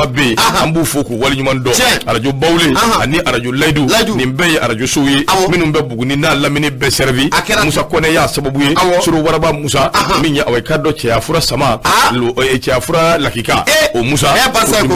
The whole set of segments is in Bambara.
Bɛ yen, an b'u fo k'u waleɲuman dɔn. Arajo Bawule ani arajo Layidu, nin bɛɛ ye arajo sow ye minnu bɛ Buguni n'a lamini bɛɛ servi. Musa Kɔnɛ y'a sababu ye, Soro Waraba Musa min ye, awa, i k'a dɔn cɛya fura sama, cɛya fura lakika o Musa,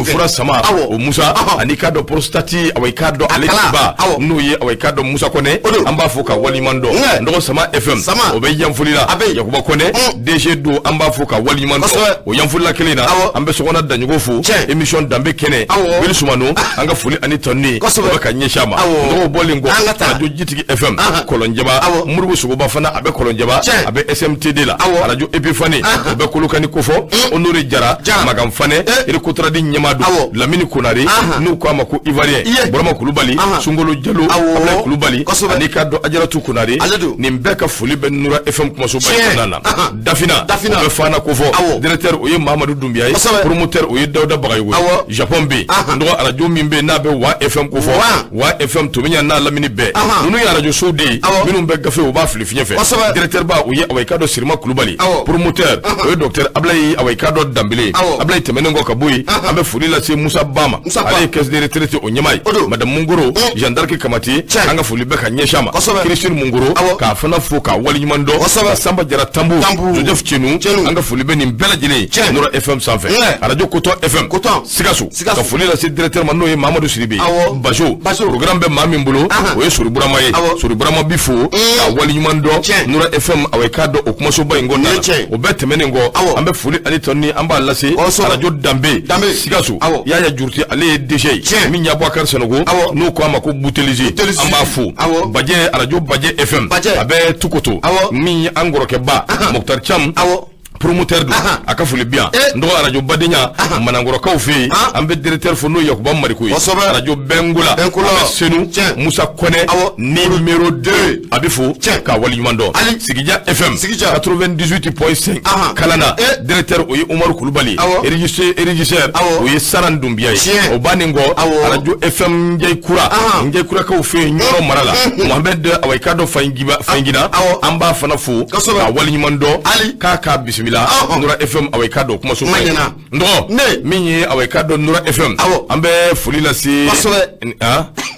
fura sama o Musa, ani k'a dɔn prostate, awa, i k'a dɔn ale ba n'o ye, awa, i k'a dɔn Musa Kɔnɛ, an b'a fo ka waleɲuman dɔn. N dɔgɔ Sama FM, o bɛ Yanfolila, Yakuba Kɔnɛ DG don, an b'a fo ka waleɲuman dɔn. O Yanfolila kelen na, an bɛ Sɔgɔna Daɲogo fo, émission Danbe Kɛnɛ, Wili Sumano, an ka foli ani tanuni o bɛ ka ɲɛsin a ma. Dɔgɔw bɔlen kɔ, arajo Jitigi FM Kɔlɔnjɛba, Moribo Sogoba fana a bɛ Kɔlɔnjɛba, a bɛ SMTD la. Arajo Epifani, o bɛ Kolokani kofɔ, Honore Jara, Magan Fanɛ, Erikotradi ɲɛmaa don, Lamini Konare n'u ko a ma ko Ivoirien, Burama Kulubali, Sunkolo Jalo, Abulayi Kulubali, ani k'a dɔn Ajaratu Konare, nin bɛɛ ka foli bɛ Nura FM kumasoba in kɔnɔna na. Dafina, o bɛ Fana kofɔ, directeur o ye Mamadu Dunbiya ye, promoteur o ye Dawuda Bagayogo ye. Japon bɛ yen, n dɔgɔ arajo min bɛ yen n'a bɛ Wa FM kofɔ, Wa FM Tomiɲa n'a lamini bɛɛ, ninnu ye arajo sow de ye minnu bɛ gafe, u b'a fili fiɲɛ fɛ. Directeur ba o ye, awa, i k'a dɔn Sirima Kulubali, promoteur o ye docteur Ablaye, awa, i k'a dɔn Danbele Ablaye. Tɛmɛnen kɔ ka bɔ yen, an bɛ foli lase Musa Ba ma, ale ye caisse de retraite o ɲɛmaa ye, madame Mungoro, Jeanne d'Arc Kamati, an ka foli bɛ ka ɲɛsin a ma, Christine Mungoro, k'a fana fo k'a waleɲuman dɔn, ka Sanba Jara Tanbu, Joseph Cenu, an ka foli bɛ nin bɛɛ lajɛlen ye Nura FM sanfɛ. Arajo Kotɔn FM Sikaso, ka foli lase directeur ma, n'o ye Mamadu Sidibe Bajo. Programme bɛ maa min bolo, o ye Sori Burama ye. Sori Burama bi fo k'a waleɲuman dɔn Nura FM, awa, i k'a dɔn o kumasoba in kɔnɔna na. O bɛɛ tɛmɛnen kɔ, an bɛ foli ani tanuni an b'a lase arajo Danbe Sikaso, Yaya Jurute, ale ye DG ye, min ye Abubakar Sanogo, n'o ko a ma ko Butelize, an b'a fo. Bajɛ, arajo Bajɛ FM, a bɛ Tukoto, min ye an kɔrɔkɛba Moctar Thiam, promoteur don, a ka foli bi yan. N dɔgɔ arajo Badenya Manankɔrɔkaw fɛ yen, an bɛ directeur fo, n'o ye Yakuba Mariko ye. Arajo Bɛnkola, a bɛ Senu, Musa Kɔnɛ numéro 2, a bɛ fo k'a waleɲuman dɔn. Sigija FM 98.5 Kalana, directeur o ye Umaru Kulubali, régisseur o ye Saran Dunbiya ye. O bannen kɔ, arajo FM Njɛkura, Njɛkurakaw fɛ yen Ɲɔrɔ mara la, Mohamed, awa, i k'a dɔn Fayingina, an b'a fana fo k'a waleɲuman dɔn, k'a bisimila Nura FM, awa, i k'a dɔn kumaso. N dɔgɔ min ye, awa, i k'a dɔn Nura FM, an bɛ foli lase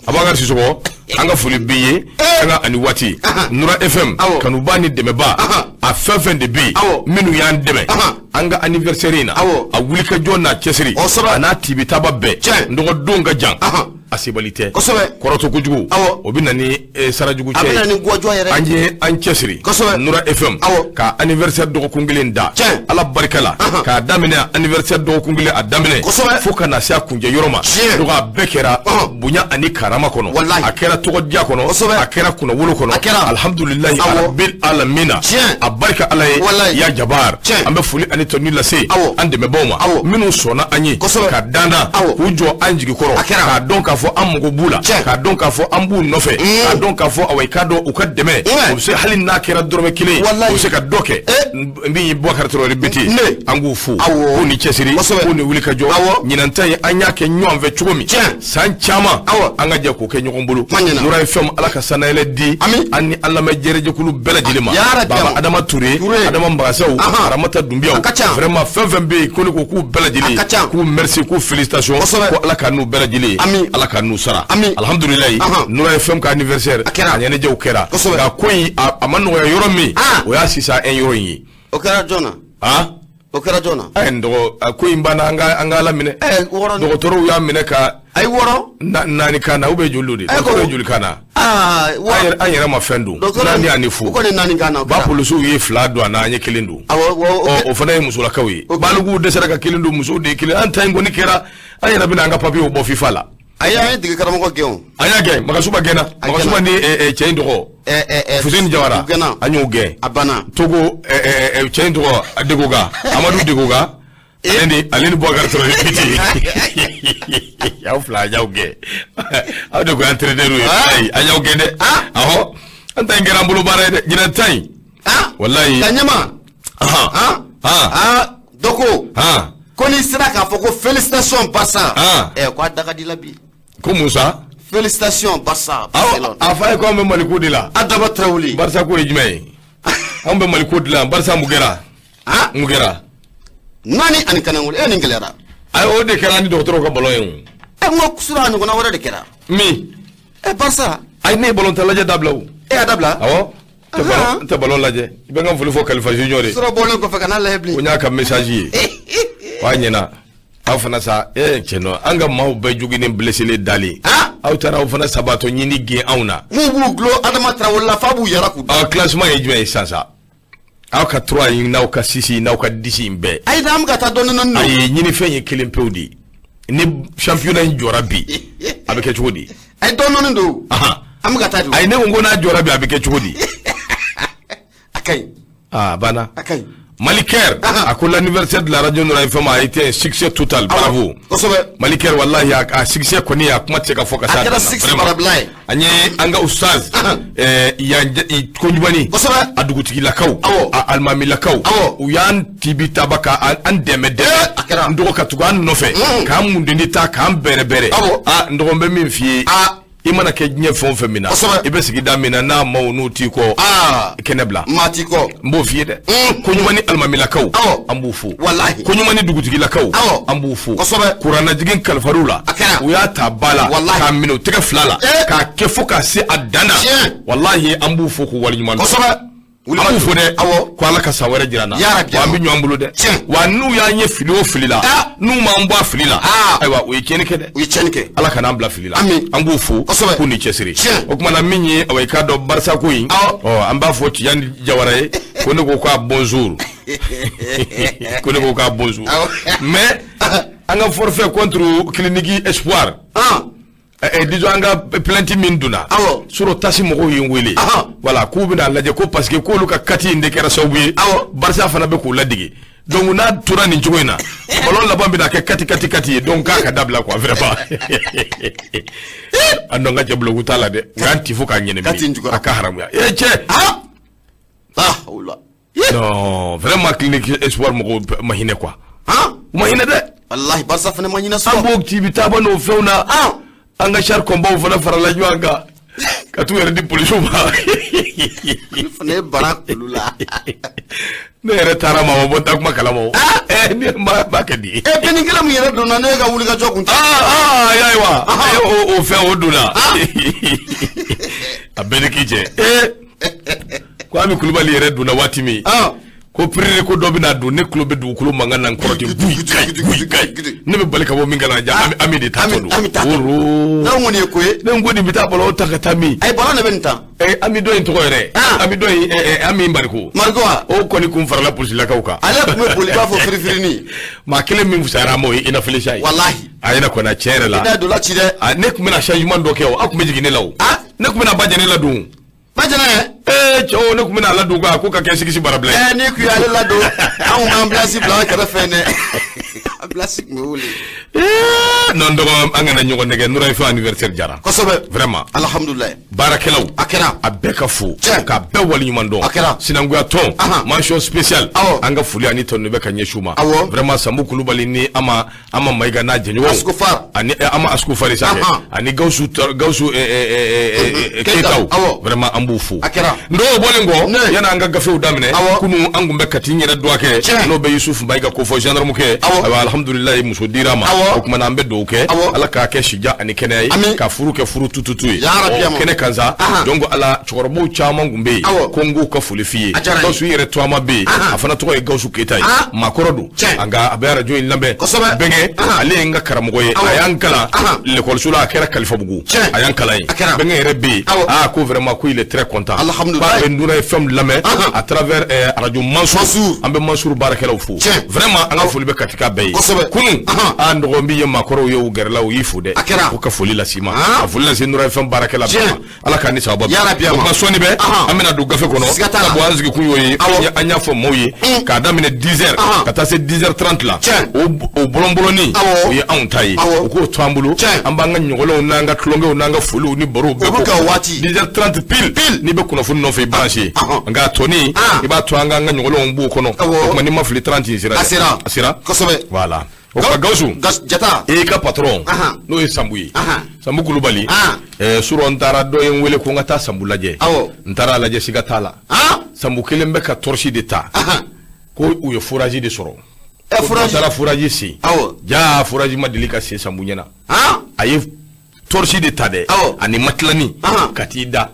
Abubakar Sisɔkɔ, an ka foli b'i ye an ka ani waati. Nura FM kanuba ni dɛmɛba, a fɛn fɛn de bɛ yen minnu y'an dɛmɛ an ka anniversaire in na, a wulikajɔ n'a cɛsiri a n'a tibitaba bɛɛ, n dɔgɔ don ka jan, a sebali tɛ kɔrɔtɔ kojugu, o bɛ na ni sarajugu cɛ ye. An ye an cɛsiri Nura FM ka anniversaire dɔgɔkun kelen da Ala barika la, k'a daminɛ anniversaire dɔgɔkun kelen a daminɛ fo ka na se a kuncɛ yɔrɔ ma. Donc a bɛɛ kɛra bonya ani karama kɔnɔ, a kɛra tɔgɔdiya kɔnɔ, a kɛra kunnawolo kɔnɔ, alhamdulilayi rabbil alamina, a barika Ala ye ya jabar. An bɛ foli ani tanu lase an dɛmɛbaaw ma minnu sɔnna an ye ka dandan k'u jɔ an jigi kɔrɔ, k'a dɔn k'a fɔ an mago b'u la, k'a dɔn k'a fɔ an b'u nɔfɛ, k'a dɔn k'a fɔ, awa, i k'a dɔn u ka dɛmɛ o bɛ se, hali n'a kɛra dɔrɔmɛ kelen, u bɛ se ka dɔ kɛ. Min ye Boubacar Traoré Bete, an k'u fo k'u ni cɛsiri, k'u ni wuli ka jɔ. Ɲinan ta in, an y'a kɛ ɲɔgɔn fɛ cogo min san caman, an ka jɛ k'o kɛ ɲɔgɔn bolo. Nura FM, Ala ka sanayɛlɛ di an ni an lamɛn jɛrɛjɛkulu bɛɛ lajɛlen ma. Baba Adama Touré, Adama Mbagasaw, Aramata Dunbiyaw, vraiment fɛn fɛn bɛ yen ko ne ko k'u bɛɛ lajɛlen k'u merci, k'u félicitation, ko Ala ka n'u bɛɛ lajɛlen, Ala ka n'u sara. Alhamdulilayi, Nura FM ka anniversaire a ɲɛnajɛw kɛra, nka ko in a ma nɔgɔya yɔrɔ min, o y'a sisan un yɔrɔ in ye. O kɛra jɔn na? O kɛra jɔn na? A ye n dɔgɔ, a ko in banna, an ka Ala minɛ. Wɔɔrɔ. Dɔgɔtɔrɔw y'a minɛ ka Ayi, wɔɔrɔ. Naani kan na, ou bien joli de? Dɔgɔtɔrɔ ye joli kan na? An yɛrɛ ma fɛn don, naani ani fu. O kɔni naani kan na. Ba polisiw ye fila don a na, an ye kelen don. Ɔ, o fana ye musolakaw ye. Balikuw dɛsɛra ka kelen don, musow de ye kelen. An ta in kɔni kɛra, an yɛrɛ bɛna an ka papiyew bɔ FIFA la. Ayi, an ye dege karamɔgɔ gɛn o. An y'a gɛn, Magasuba gɛnna, Magasuba ni cɛ in tɔgɔ Fuseni Jawara, an y'o gɛn. A banna. Togo cɛ in tɔgɔ Degoga, Amadu Degoga, ale ni Boubacar Traoré Bete, aw fila an y'aw gɛn. Aw de ko entraîneur ye, an y'aw gɛn dɛ. Awɔ, an ta in kɛra an bolo baara ye dɛ, ɲinan ta in. Walayi. Ka ɲɛma. Dɔ ko ko n'i sera k'a fɔ ko félicitation Barça, ɛ ko a da ka di la bi. Ko Musa. Félicitation Barça. A fa ye ko an bɛ Maliko de la. Adama Traoré. Barça ko ye jumɛn ye? Anw bɛ Maliko de la. Barça, mun kɛra? Mun kɛra? Naani ani kanangolo, e nin gɛlɛyara. Ayi, o de kɛra ni dɔgɔtɔrɔw ka ballon ye o. Ɛ, n ko surɔ, a ɲɔgɔnna wɛrɛ de kɛra. Min? Ɛ, Barça. Ayi, ne ye ballon ta lajɛ dabila o. E y'a dabila? Awɔ, n tɛ ballon lajɛ. I bɛ n ka foli fɔ Kalifa Junior ye. Surɔ bɔlen kɔfɛ, ka n'a lajɛ bilen. Ko n y'a ka message ye, wa ɲɛna aw fana sa. Cɛ nɔ, an ka maaw bɛɛ joginnen, blessé dalen, aw taara aw fana sabatɔ ɲini gɛn anw na. Mun b'u gulon Adama Traoré la f'a b'u yɛrɛ k'u da. Aw classement ye jumɛn ye sisan sa? Aw ka 3 in n'aw ka 6 in n'aw ka 10 in bɛɛ. Ayi, an bɛ ka taa dɔɔnin dɔɔnin. Ayi, ɲinifɛn ye kelen pewu de ye. Ni championnat in jɔra bi, a bɛ kɛ cogo di? Ayi, dɔɔnin dɔɔnin don. An bɛ ka taa de. Ayi, ne ko n'a jɔra bi, a bɛ kɛ cogo di? A ka ɲi. Aa, banna. A ka ɲi. Maliker a ko l'anniversaire de la radio Nord FM a été un succès total, bravo. Kosɛbɛ. Maliker, wallahi, a succès kɔni, a kuma tɛ se ka fɔ ka s'a A kɛra succès barabila ye. An ye an ka ustaz yan Koɲumani. Kosɛbɛ. A dugutigilakaw, a alimamilakaw, u y'an tibi taba ka an dɛmɛ dɛmɛ. A kɛra. N dɔgɔ, ka tugu an nɔfɛ, k'an mundeni ta, k'an bɛrɛ bɛrɛ. Aa, n dɔgɔ, n bɛ min f'i ye, i mana kɛ diɲɛ fɛn o fɛn min na, i bɛ sigida min na, n'a maaw n'u t'i kɔ, kɛnɛ bila. Maa t'i kɔ. N b'o f'i ye dɛ. Koɲumani alimamilakaw, an b'u fo. Walahi. Koɲumani dugutigilakaw, an b'u fo. Kosɛbɛ. Kurannajigin kalifariw la, A kɛra. u y'a ta ba la, Walahi. k'a minɛ u tɛgɛ fila la, k'a kɛ fo k'a se a dan na. Walahi, an b'u fo k'u waleɲuman dɔn. Kosɛbɛ. An b'u fo dɛ, ko Ala ka san wɛrɛ jira n na. Yarabi. Wa an bɛ ɲɔgɔn bolo dɛ. Wa n'u y'an ye fili o fili la, n'u m'an bɔ a fili la, ayiwa, u ye tiɲɛni kɛ dɛ. U ye tiɲɛni kɛ. Ala kana an bila fili la. Ami. An b'u fo k'u ni cɛsiri. O tuma na, min ye, awa, i k'a dɔn Barça ko in, ɔ, an b'a fɔ Tijani Jawara ye ko ne ko k'a bonjour, ko ne ko k'a bonjour. Mais an ka forfait contre Clinique Espoir, disons an ka plainte min donna surɔ, tasi mɔgɔw ye n wele, voilà, k'u bɛna lajɛ ko parce que k'olu ka kati in de kɛra sababu ye, Barça fana bɛ k'u ladege. Donc n'a tora nin cogo in na, ballon laban bɛna kɛ kati kati kati ye. Donc k'a ka dabila quoi, vraiment. An dɔn ka cɛ bulon t'a la dɛ, u y'an ti fo k'a ɲɛnamini, a ka haramuya e cɛ. Non, vraiment, Clinique Espoir mɔgɔw ma hinɛ quoi, u ma hinɛ dɛ. Walahi, Barça fana ma hinɛ sɔrɔ. An b'o ci bi taaba n'o fɛnw na, an ka char combat fana farala ɲɔgɔn kan ka t'u yɛrɛ di polisiw ma. Fana ye bara kulu la. Ne yɛrɛ taara ma ma bɔ n ta kuma kalama o. Ɛ, ne b'a kɛ di. Ɛ, bɛnni kelen min yɛrɛ donna, ne ka wulikajɔ kun tɛ. Aa, aa, ayiwa, o fɛn o donna, a bɛɛ ni k'i cɛ. Ee, ko Ami Kulubali yɛrɛ donna waati min, ko pirire ko dɔ bɛna don, ne tulo bɛ dugukolo mankan na n kɔrɔ ten, guyi gayi guyi gayi, ne bɛ bali ka bɔ min kana ja, Ami de taatɔ don. Ami taatɔ. Oro. N'aw kɔni ye ko ye. Ne ko nin bɛ taa ballon ta ka taa min? Ayi, ballon de bɛ nin ta. Ɛ, Ami dɔ in tɔgɔ yɛrɛ, Ami dɔ in, Ami Mariko. Mariko wa? O kɔni kun farala polisilakaw kan. Ale tun bɛ boli i b'a fɔ firifirini. Maa kelen min fisayara a ma, o ye Ina Felisa ye. Walahi. A yɛrɛ kɔni, a tiɲɛ yɛrɛ la. I da donna ci dɛ. Ne tun bɛna changement dɔ kɛ o, aw tun bɛ jigin ne la o. Ne tun bɛna ba jɛnɛ ladon. Bajɛnɛ. Ee cɛw, ne tun bɛna ladon ko a ko ka kɛ sigisi barabila ye. Ɛɛ, n'i kun y'ale ladon, anw ka ambulance bila an kɛrɛfɛ dɛ. Ambulance tun bɛ wele. Ee non, dɔgɔ, an kana ɲɔgɔn nɛgɛ, Nura FM anniversaire jara. Kosɛbɛ. Vraiment. Alhamdulilayi. Baarakɛlaw. A kɛra. A bɛɛ ka fo. Ka bɛɛ waleɲuman dɔn. A kɛra. Sinankunya tɔn. Mention spéciale. An ka foli ani tanu bɛ ka ɲɛsin u ma. Vraiment, Sanbu Kulubali ni Ama Mayiga n'a jɛɲɔgɔnw. Asiko Far. Ani Ama Asiko Fari sa kɛ. Ani Gawusu Keyitaw. Vraiment, an b'u fo. A kɛra. N dɔw bɔlen kɔ, yanni an ka gafew daminɛ, kunun an kun bɛ Kati n yɛrɛ dɔgɔ kɛ, n'o bɛ Yusufu Mayiga ko fɔ gendarme kɛ. Ayiwa, alhamdulilayi, muso dira ma. O tuma na, an bɛ dugawu kɛ. Ala k'a kɛ sija ani kɛnɛya ye. Ka furu kɛ furu tututu ye. Kɛnɛ kan sa. Donc ala, cɛkɔrɔbaw caman kun bɛ yen. Ko n k'u ka foli f'i ye. Gawusu yɛrɛ tɔgɔma bɛ yen. A fana tɔgɔ ye Gawusu Keyita ye. Maakɔrɔ don. Nka a bɛ arajo in lamɛn. Bɛnkɛ, ale ye n ka karamɔgɔ ye. A y'an kalan lekɔliso la, a kɛra Kalifabugu. A y'an kalan yen. Bɛnkɛ yɛrɛ bɛ yen. Aa, ko vraiment, ko il est très content. Alhamdulilayi. K'a bɛ Nura FM lamɛn à travers arajo Mansour. An bɛ Mansour baarakɛlaw fo. Vraiment, an ka foli bɛ Katika bɛɛ ye. Kunun, aa, n dɔgɔ, n b'i ye maakɔrɔw ye, u gɛrɛla, u y'i fo dɛ. Ko ka foli las'i ma. Ka foli lase Nura FM baarakɛla bɛɛ ma. Ala k'an ni sababa bɛn. O tuma, sɔɔni bɛ, an bɛna don gafe kɔnɔ. Sabu an sigi kun y'o ye. An y'a fɔ maaw ye k'a daminɛ 10 heures ka taa se 10 heures 30 la. O bɔlɔnbɔlɔnni, o ye anw ta ye. U k'o to an bolo. An b'an ka ɲɔgɔlɔnw n'an ka tulonkɛw n'an ka foliw ni barow bɛɛ k'o waati. 10 heures 30 pile, n'i bɛ kunnafoni nɔfɛ, i branché. Nka a tɔnin, i b'a to an k'an ka ɲɔgɔlɔnw b'o kɔnɔ. O tuma, n'i ma fili, 30 in sera. A sera. A sera. Kosɛbɛ. Voilà. O tuma, Gawusu. Jata. E ka patron, n'o ye Sanbu ye. Sanbu Kulubali. Surɔ, n taara, dɔ ye n wele ko n ka taa Sanbu lajɛ. N taara a lajɛ, siga t'a la. Sanbu kelen bɛ ka torche de ta. Ko u ye forage de sɔrɔ. Ko taara forage sen. Jaa, forage ma deli ka sen Sanbu ɲɛna. A ye torche de ta dɛ, ani matilani, ka t'i da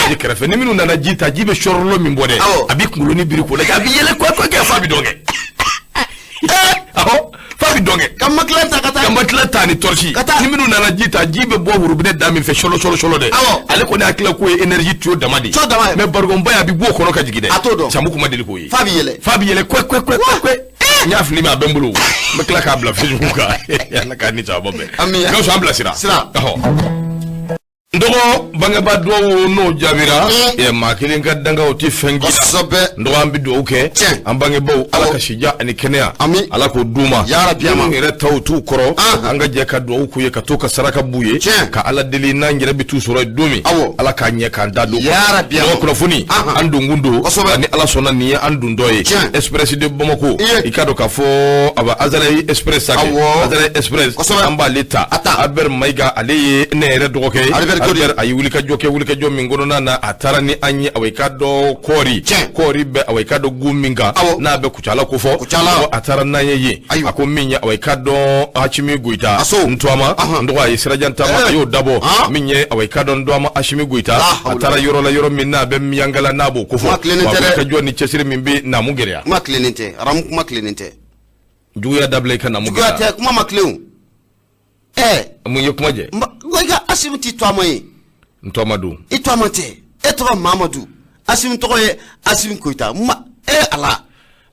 ji kɛrɛfɛ. Ni minnu nana ji ta, ji bɛ sɔrɔlɔ min bɔ dɛ, a b'i kunkolonin biri k'o lajɛ, a bɛ yɛlɛ kɔ kɔ kɛ f'a bɛ dɔn kɛ. Awɔ, f'a bɛ dɔn kɛ. Ka matelas ta ka taa. Ka matelas ta ni torche. Ka taa. Ni minnu nana ji ta, ji bɛ bɔ robinet da min fɛ, sɔlɔ sɔlɔ sɔlɔ dɛ. Ale kɔni hakili k'o ye énergie tuyau dama de ye. Tuyau dama ye. Mais barigonba ye, a bɛ bɔ o kɔnɔ ka jigin dɛ. A t'o dɔn. Sanbu kuma deli k'o ye. F'a bɛ yɛlɛ. F'a bɛ yɛlɛ kɔɛ kɔɛ kɔɛ kɔɛ. N y'a fili min, a bɛ n bolo, n bɛ tila k'a bila Facebook kan. Ala k'a ni sababa bɛn. Ami. Gawusu, an bilasira. Sira. Ɔhɔ. N dɔgɔ, bangebaa duwawu n'o jaabira, maa kelen ka danga o tɛ fɛn k'i la. N dɔgɔ, an bɛ dugawu kɛ an bangebaaw, Ala ka sija ani kɛnɛya, Ami. Ala k'o d'u ma. Yarabi, ama. Minnu yɛrɛ taw t'u kɔrɔ, an ka jɛ ka dugawu k'u ye, ka to ka saraka b'u ye, ka Ala deli n'an yɛrɛ bɛ t'u sɔrɔ yen don min, Ala k'a ɲɛ k'an da don. Yarabi, ama. Dɔgɔ, kunnafoni an donkun don. Ni Ala sɔnna, nin ye an dontɔ ye. Express de Bamako, i k'a dɔn k'a fɔ a bɛ Azalaï Express sa kɛ. Azalaï Express, an b'ale ta. Albert Mayiga, ale ye ne yɛrɛ dɔgɔkɛ ye. Albert Godi. Albert, a ye wulikajɔ kɛ, wulikajɔ min kɔnɔna na a taara ni an ye, awa, i k'a dɔn kɔɔri kɔɔri bɛ, awa, i k'a dɔn gun min kan, n'a bɛ Kucala kofɔ. Kucala. A taara n'an ye yen. A ko min ye, awa, i k'a dɔn Asimi Goyita Aso. n tɔgɔma, n dɔgɔ, a ye sirajan taama, a y'o dabɔ. Min ye, awa, i k'a dɔn n dɔgɔma Asimi Goyita, La a hawla. taara yɔrɔ la, yɔrɔ min n'a bɛ Miyankala, n'a b'o kofɔ. Kuma tilennen tɛ dɛ. Wulikajɔ ni cɛsiri min bɛ naamu gɛlɛya. Kuma tilennen tɛ, Aramu, kuma tilennen tɛ. Juguya dabila i ka naamu Juguya gɛlɛya. tɛ, kuma ma tilen o. Mun ye kuma jɛ? N ko i ka Asimi t'i tɔgɔma ye. N tɔgɔma don. I tɔgɔma tɛ, e tɔgɔ Mamadu, Asimi tɔgɔ ye Asimi Goyita. Ma e Ala.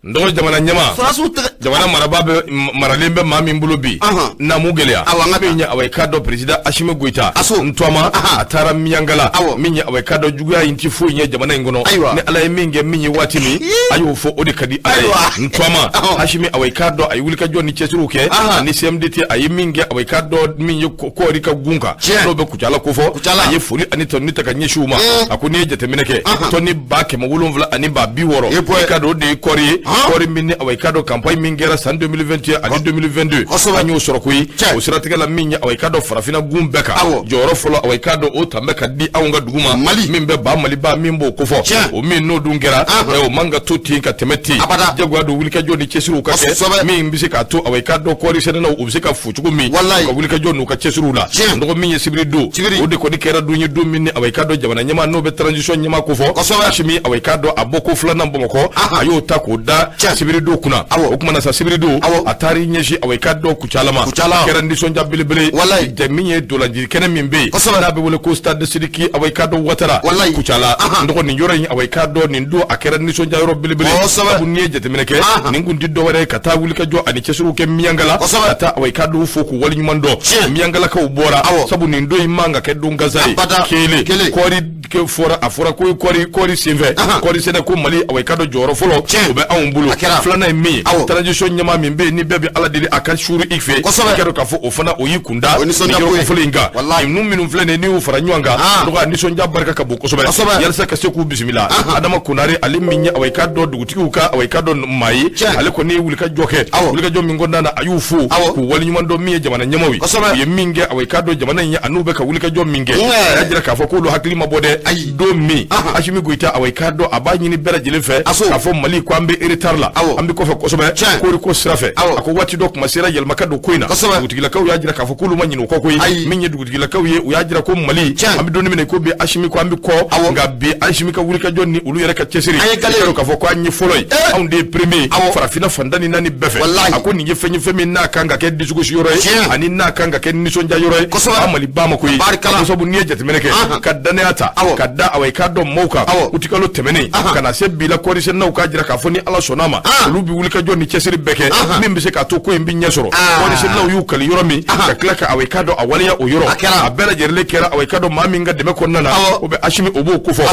N dɔgɔ, jamana ɲɛma, Sɔrɔdasiw tɛgɛ. Jamana marabaa bɛ maralen bɛ maa min bolo bi, naamu gɛlɛya. Awɔ, an ka min ye, awa, i k'a dɔn président Asimi Goyita Aso. n tɔgɔma, a taara Miyankala. Min ye, awa, i k'a dɔn juguya in tɛ foyi ɲɛ jamana in kɔnɔ. Ni Ala ye min kɛ min ye waati min, a y'o fɔ, o de ka di Ala ye. N tɔgɔma Asimi, awa, i k'a dɔn a ye wulikajɔ ni cɛsiriw kɛ ani CMDT, a ye min kɛ, awa, i k'a dɔn min ye kɔɔri ka gun kan, n'o bɛ Kucala kofɔ, Kucala. a ye foli ani tɔnni ta ka ɲɛsin u ma. A ko n'i ye jateminɛ kɛ, tɔni 700,000 ani 60 000, E bɔ i k'a dɔn o de ye kɔɔri ye. Kɔɔri min ni, awa, i k'a dɔn campagne min kɛra san 2021 ani 2022, an y'o sɔrɔ koyi. O siratigɛ la, min ye, awa, i k'a dɔn farafinna gun bɛɛ kan, jɔyɔrɔ fɔlɔ, awa, i k'a dɔn o tan bɛ ka di anw ka dugu ma. Mali. Min bɛ ba Maliba min b'o kofɔ, o min n'o dun kɛra, o man ka to ten ka tɛmɛ ten. Abada. Jagoya don, wulikajɔ ni cɛsiriw ka kɛ min bɛ se k'a to, awa, i k'a dɔn kɔɔri sɛnɛnaw u bɛ se ka fo cogo min u ka wulikajɔ n'u ka cɛsiriw la. Dɔgɔ, min ye sibiri don, o de kɔni kɛra don ye, don min ni, awa, i k'a dɔn jamana ɲɛmaa n'o bɛ transition ɲɛmaa kofɔ, Asimi, awa, i k'a dɔn a bɔ ko filanan Bamakɔ, a y'o ta k'o da sibiri don kunna. O kuma na sa, sibiri don, a taara i ɲɛsin, awa, i k'a dɔn Kucala ma. Kucala. A kɛra nisɔndiya belebele. Jɛ min ye dolanci kɛnɛ min bɛ yen, n'a bɛ wele ko stade Sidiki, awa, i k'a dɔn Watara, Kucala. N dɔgɔ, nin yɔrɔ in, awa, i k'a dɔn nin don a kɛra nisɔndiya yɔrɔ belebele. Sabu n'i ye jateminɛ kɛ, nin kun tɛ dɔwɛrɛ ye ka taa wulikajɔ ani cɛsiriw kɛ Miyankala, ka taa, awa, i k'a dɔn fo k'u waleɲuman dɔn. Miyankalakaw bɔra, sabu nin don in man ka kɛ don gansan ye. Abada. Kelen Kelen. kɔɔri kɛ fɔra, a fɔra ko kɔɔri kɔɔri senfɛ, kɔɔri sɛnɛ ko Mali, awa, i k'a dɔn jɔyɔrɔ fɔlɔ o bɛ anw bolo. A kɛra. Filanan ye min ye, transition ɲɛmaa min bɛ yen ni bɛɛ bɛ Ala deli a ka suuru i fɛ, i k'a dɔn k'a fɔ o fana o y'i kun da O ye nisɔndiya nin ko ye. yɔrɔ kofɔlen in kan. Ninnu minnu filɛ nin ye, n'i y'u fara ɲɔgɔn kan, dɔgɔ, a nisɔndiya barika ka bon kosɛbɛ. Yalisa ka se k'u bisimila, Adama Konare, ale min ye, awa, i k'a dɔn dugutigiw ka, awa, i k'a dɔn maa ye, ale kɔni ye wulikajɔ kɛ, wulikajɔ min kɔnɔna na a y'u fo k'u waleɲuman dɔn. Min ye jamana ɲɛmaaw ye, u ye min kɛ, awa, i k'a dɔn jamana in ye, an'u bɛ ka wulikajɔ min kɛ, a y'a jira k'a fɔ k'olu hakili ma bɔ dɛ. Don min Asimi Goyita, awa, i k'a dɔn a b'a ɲini bɛɛ lajɛlen fɛ k'a fɔ Mali ko an bɛ retard la, an bɛ kɔfɛ kosɛbɛ kɔɔri ko sira fɛ. A ko waati dɔ kuma sera, yɛlɛma ka don ko in na. Dugutigilakaw y'a jira k'a fɔ k'olu ma ɲinɛ o kɔ koyi. Min ye dugutigilakaw ye, u y'a jira ko Mali, an bɛ don min na i ko bi, Asimi ko an bɛ kɔ, nka bi Asimi ka wulikajɔ ni olu yɛrɛ ka cɛsiri, An ye gale i k'a dɔn k'a fɔ ko an ye fɔlɔ ye, anw de ye premier farafinna fan tan ni naani bɛɛ fɛ. A ko nin ye fɛn ye, fɛn min n'a kan ka kɛ dusukasi yɔrɔ ye ani n'a kan ka kɛ nisɔndiya yɔrɔ ye an Maliba ma koyi. Barikala. Ko sabu n'i ye jateminɛ kɛ, ka danaya ta ka da, awa, i k'a dɔn maaw kan, utikalo tɛmɛnen ka na se bi la, kɔɔri sɛnɛnaw k'a jira k'a fɔ ni Ala sɔnna a ma, olu bɛ wulikajɔ ni cɛsiri bɛɛ kɛ min bɛ se k'a to ko in bɛ ɲɛ sɔrɔ. Kɔɔri sɛnɛnaw y'u kali yɔrɔ min, ka tila ka, awa, i k'a dɔn a waleya o yɔrɔ, A kɛra. a bɛɛ lajɛlen kɛra, awa, i k'a dɔn maa min ka dɛmɛ kɔnɔna na, o bɛ Asimi, o b'o kofɔ.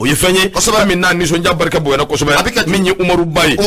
O ye fɛn ye, fɛn min n'a nisɔndiya barika bonyana kosɛbɛ. Min ye Umaru Ba ye,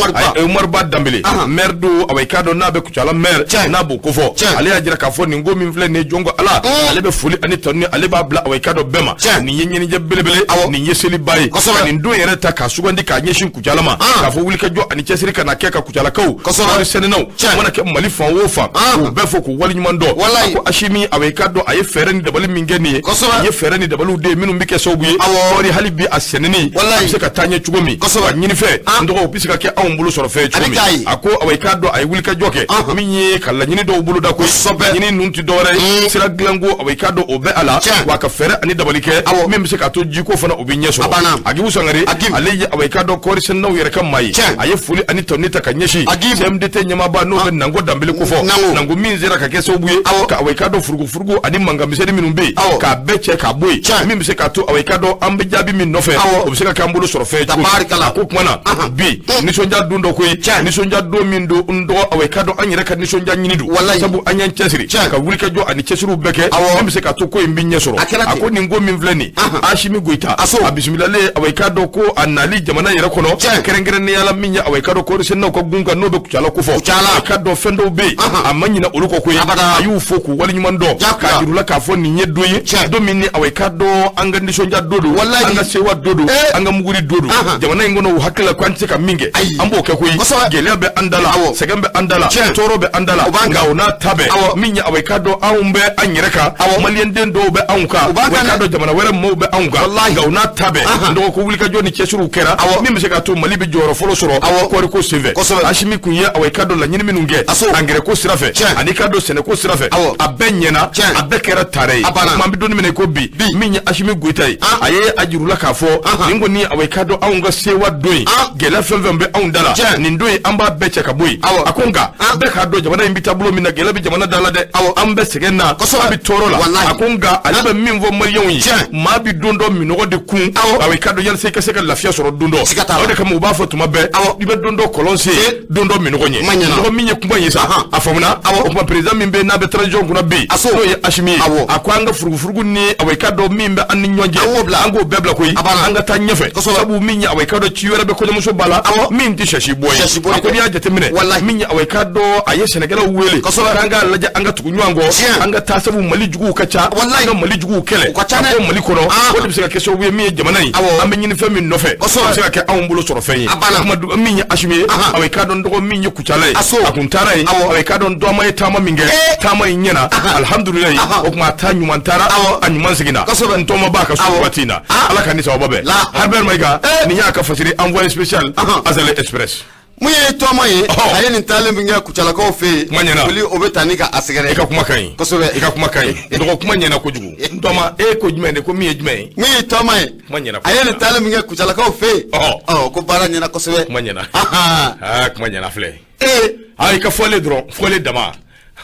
Umaru Ba Danbele, maire don, awa, i k'a dɔn n'a bɛ Kucala maire, n'a b'o kofɔ, ale y'a jira k'a fɔ nin ko min filɛ nin ye, jɔn ko Ala, ale bɛ foli ani tanu, ale b'a bila, awa, i k'a dɔn bɛɛ ma. Nin ye ɲɛnajɛ belebele, nin ye seliba ye. Ka nin don yɛrɛ ta k'a sugandi k'a ɲɛsin Kucala ma, k'a fɔ wulikajɔ ani cɛsiri ka na kɛ ka Kucalakaw, kɔɔri sɛnɛnaw mana kɛ Mali fan o fan, k'u bɛɛ fo k'u waleɲuman dɔn. A ko Asimi, awa, i k'a dɔn a ye fɛɛrɛ ni dabali min kɛ nin ye, nin ye fɛɛrɛ ni dabaliw de ye minnu bɛ kɛ sababu ye kɔɔri hali bi a sɛnɛni a bɛ se ka taa ɲɛ cogo min a ɲinifɛn n dɔgɔ o bɛ se ka kɛ anw bolo sɔrɔ fɛn ye cogo min a ko awa i k'a dɔn a ye wulikajɔ kɛ min ye ka laɲini dɔw boloda ko laɲini ninnu tɛ dɔwɛrɛ ye sira dilanko awa i k'a dɔn o bɛ a la wa ka fɛɛrɛ ani dabali kɛ min bɛ se k'a to jiko fana o bɛ ɲɛ sɔrɔ Agibu Sangare ale ye awa i k'a dɔn kɔɔri sɛnɛnaw yɛrɛ ka maa ye a ye foli ani tɔni ta ka ɲɛsin CMDT ɲɛmaaba n'o bɛ Nango Danbele kofɔ Nango min sera ka kɛ sababu ye ka awa i k'a dɔn furugufurugu ani mankan misɛnnin minnu bɛ yen k'a bɛɛ cɛ k'a bɔ yen min bɛ se k'a to awa i k'a dɔn an bɛ jaabi min nɔfɛ o bɛ se ka k'an bolo sɔrɔ fɛn ye cogo min a ko kuma na bi nisɔndiya don dɔ ko ye nisɔndiya don min don n dɔgɔ awa i k'a dɔn an yɛrɛ ka nisɔndiya ɲini don sabu an y'an cɛsiri ka wulikajɔ ani cɛsiriw bɛɛ kɛ min bɛ se k'a to ko in bɛ ɲɛ sɔrɔ a ko nin ko min filɛ nin Asimi Goyita a bisimilalen awa i k'a dɔn ko a nali jamana yɛrɛ kɔnɔ kɛrɛnkɛrɛnnenya la min ye awa i k'a dɔn kɔɔri sɛnɛnaw ka gun kan n'o bɛ Kucala kofɔ a k'a dɔn fɛn dɔw bɛ yen a ma ɲinɛ olu kɔ koyi a y'u fo k'u waleɲuman dɔn k'a jir'u la k'a fɔ nin ye don ye don min ni awa i k'a dɔn an ka nisɔndiya don don an ka sewa don don an ka muguri don don jamana in kɔnɔ u hakili la ko an tɛ se ka min kɛ an b'o kɛ koyi gɛlɛya bɛ an da la sɛgɛn bɛ an da la tɔɔrɔ bɛ an da la nka o n'a ta bɛɛ min ye awa i k'a dɔn anw bɛ an yɛrɛ kan maliyɛnden dɔw bɛ anw kan wa i k'a dɔn jamana wɛrɛ maaw bɛ anw kan nka o n'a ta bɛɛ n dɔgɔ ko wulikajɔ ni cɛsiriw kɛra min bɛ se k'a to Mali bɛ jɔyɔrɔ fɔlɔ sɔrɔ kɔɔriko senfɛ Asimi kun ye awa i k'a dɔn laɲini minnu kɛ angɛrɛ ko sira fɛ ani k'a dɔn sɛnɛko sira fɛ a bɛɛ ɲɛna a bɛɛ kɛra tare ye kuma an bɛ don min na i ko bi min ye Asimi Goyita ye a ye a jir'u la k'a fɔ nin kɔni awa i k'a dɔn anw ka sewa don ye gɛlɛya fɛn fɛn bɛ anw da la nin don ye an b'a bɛɛ cɛ ka bɔ yen a ko nka bɛɛ k'a dɔn jamana in bɛ taabolo min na gɛlɛya bɛ jamana da la dɛ an bɛ sɛgɛn na an bɛ tɔɔrɔ la a ko nka ale bɛ min fɔ maliyɛnw ye maa bɛ don dɔ minɔgɔ de kun awa i k'a dɔn yalisa i ka se ka lafiya sɔrɔ don dɔ o de kama u b'a fɔ tuma bɛɛ i bɛ don dɔ kɔlɔn sen don dɔ minɔgɔ ɲɛ mɔgɔ min ye kuma ye sa a faamuna o tuma président min bɛ n'a bɛ transition kunna bi n'o ye Asimi ye a ko an ka furugufurugu ni awa i k'a dɔn min bɛ an ni ɲɔgɔn cɛ an k'o bɛɛ bila koyi an ka taa ɲɛfɛ sabu min ye awa i k'a dɔn ci wɛrɛ bɛ kɔɲɔmuso ba la min tɛ sɛsi bɔ ye a ko n'i y'a jateminɛ min ye awa i k'a dɔn a ye sɛnɛkɛlaw wele k'an k'a lajɛ an ka tugu ɲɔgɔn kɔ an ka taa sabu Mali juguw ka ca an ka Mali juguw kɛlɛ ka bɔ Mali kɔnɔ o de bɛ se ka kɛ sababu ye min ye jamana in an bɛ ɲini fɛn min nɔfɛ o bɛ se ka kɛ anw bolo sɔrɔ fɛn ye kuma min ye Asimi ye awa i k'a dɔn dɔgɔ min ye Kucala ye a kun taara yen awa i k'a dɔn dɔgɔma ye taama min kɛ taama in ɲɛna alihamudulilayi o tuma a taa ɲuman taara a ɲuman seginna n tɔma b'a ka so waati in na Ala ka ni sababa bɛn Harbert Mayiga nin y'a ka fasiri envoyé spécial Azalaï Express mun ye tɔma ye a ye nin taalen min kɛ Kucalakaw fɛ yen kuma ɲɛna wuli o bɛ taa ni ka a sɛgɛrɛ i ka kuma ka ɲi kosɛbɛ i ka kuma ka ɲi dɔgɔ kuma ɲɛna kojugu n tɔma e ko jumɛn de ko min ye jumɛn ye min ye tɔma ye kuma ɲɛna a ye nin taalen min kɛ Kucalakaw fɛ yen ɔ ko baara ɲɛna kosɛbɛ kuma ɲɛna aa kuma ɲɛna filɛ ee aa i ka fɔlen dɔrɔn fɔlen dama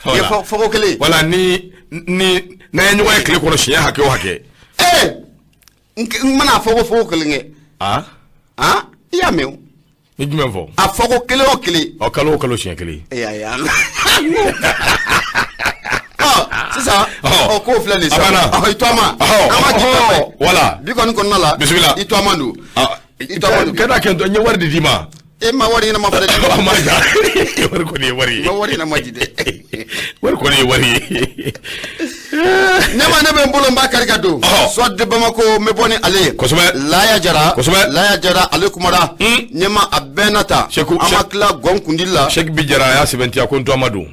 fɔko kelen wala ni ni n'an ye ɲɔgɔn ye tile kɔnɔ siɲɛ hakɛ o hakɛ ee n mana fɔko fɔko kelen kɛ aa aa i y'a mɛn o ni jumɛn fɔ a fɔko kelen o kelen ɔ kalo o kalo siɲɛ kelen ee ayi sisan ɔ k'o filɛ nin ye sisan i tɔgɔma an b'a jigin wala bi kɔni kɔnɔna la bisimila i tɔgɔma don i tɔgɔma don kana kɛ n ye wari de d'i ma e ma wari ɲɛnama fana di ma wari kɔni ye wari ye ma wari ɲɛnama di dɛ wari kɔni ye wari ye ne ma ne bɛ n bolo n b'a kari ka don Soir de Bamako n bɛ bɔ ni ale ye kosɛbɛ Laya Jara kosɛbɛ Laya Jara ale kumara ɲɛma a bɛɛ na ta Seku an ma tila gɔn kundili la Seku bi Jara a y'a sɛbɛntiya ko n tɔgɔma don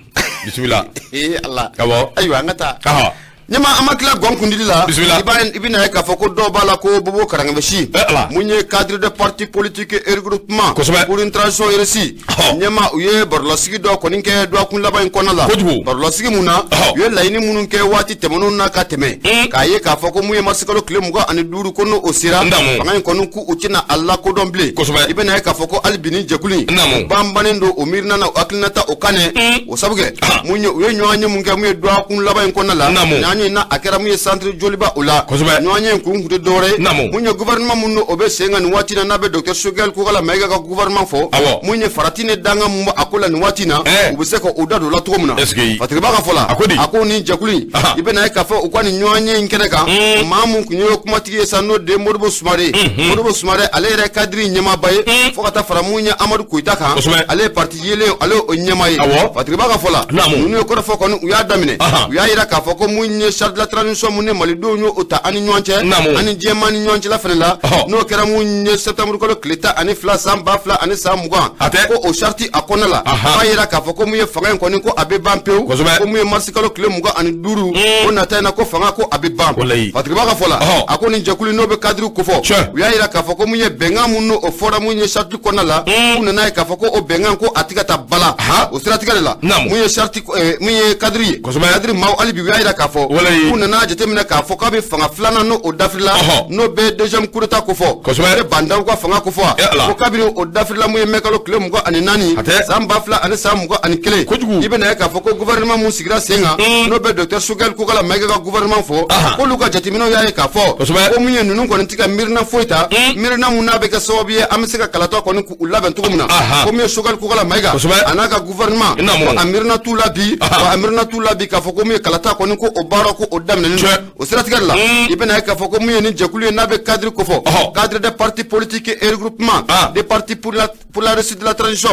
bisimila ee Ala awɔ ayiwa an ka taa ɲɛma an ma tila gɔn kundili la bisimila i bɛna ye k'a fɔ ko dɔw b'a la ko Bobo Karankɛmɛsi mun ye cadre de parti politique et regroupement kosɛbɛ pour une transition réussie ɲɛma u ye barolasigi dɔ kɔni kɛ dɔgɔkun laban in kɔnɔna la kojugu barolasigi mun na u ye laɲini minnu kɛ waati tɛmɛnenw na ka tɛmɛ k'a ye k'a fɔ ko mun ye marisikalo tile 25 ko n'o sera fanga in kɔni k'u tɛna a lakodɔn bilen kosɛbɛ i bɛna ye k'a fɔ ko hali bi ni jɛkulu in banbannen don o miirina na o hakilinata o kan dɛ o sabu kɛ mun ye u ye ɲɔgɔn ye mun kɛ mun ye dɔgɔkun laban in kɔnɔna la ɲɔgɔn ye n'a a kɛra mun ye centre Joliba o la kosɛbɛ ɲɔgɔn ye kun tun tɛ dɔwɛrɛ ye mun ye gouvernement mun o bɛ sen kan nin waati na n'a bɛ docteur Choguel Kokalla Maïga ka gouvernement fɔ mun ye farati ni danga mun b'a ko la nin waati na u bɛ se ka u da don o la cogo min na Fatiriba ka fɔ la a ko nin jɛkulu in i bɛna ye k'a fɔ u ka nin ɲɔgɔn ye in kɛnɛ kan maa mun tun ye kumatigi ye sa n'o de Modibo Sumare Modibo Sumare ale yɛrɛ cadre ɲɛmaaba ye fo ka taa fara mun ye Amadu Koyita kan ale ye parti yeelen ale o ɲɛmaa ye Fatiriba ka fɔ la ninnu ye kɔrɔfɔ kɔni u y'a daminɛ u y'a yira k'a fɔ ko mun ye ye charte de la transition mun ni malidenw y'o ta an ni ɲɔgɔn cɛ ani diɲɛmaa ni ɲɔgɔn cɛla fana la, n'o kɛra mun ye septembre kalo tile 12 san 2020, ko o charte a kɔnɔna la, b'a yira k'a fɔ ko mun ye fanga in kɔni ko a bɛ ban pewu, ko mun ye mars kalo tile 25 o nata in na, ko fanga ko a bɛ ban. Fatiriba ka fɔ la, a ko nin jɛkulu n'o bɛ cadre kofɔ, u y'a yira k'a fɔ ko mun ye bɛnkan mun n'o fɔra mun ye charte kɔnɔna la, k'u nana ye k'a fɔ ko o bɛnkan ko a tɛ ka taa bala. O siratigɛ de la, mun ye charte, mun ye cadre ye, cadre maaw hali bi u y'a yira k'a fɔ k'u nana jateminɛ k'a fɔ k'a bɛ fanga filanan n'o o dafirila, n'o bɛ deuxième coup d'état kofɔ, bɛ Bah N'Daw ka fanga kofɔ, ko kabini o dafirila mun ye mai kalo tile 24 san 2021, i bɛna ye k'a fɔ ko gouvernement mun sigira sen kan, n'o bɛ docteur Choguel Kokalla Maïga ka gouvernement fɔ, k'olu ka jateminɛw y'a ye k'a fɔ ko mun ye ninnu kɔni tɛ ka miirina foyi ta, miirina mun n'a bɛ kɛ sababu ye an bɛ se ka kalata kɔni k'u labɛn cogo min na, ko mun ye Choguel Kokalla Maïga a n'a ka gouvernement, a miirina t'u la bi, a miirina t'u la bi k'a fɔ ko mun ye kalata kɔni ko o baara ko o daminɛnen don. O siratigɛ la, i bɛna ye k'a fɔ ko mun ye nin jɛkulu ye n'a bɛ cadre kofɔ, cadre des partis politiques et regroupement des partis pour la réussite de la transition,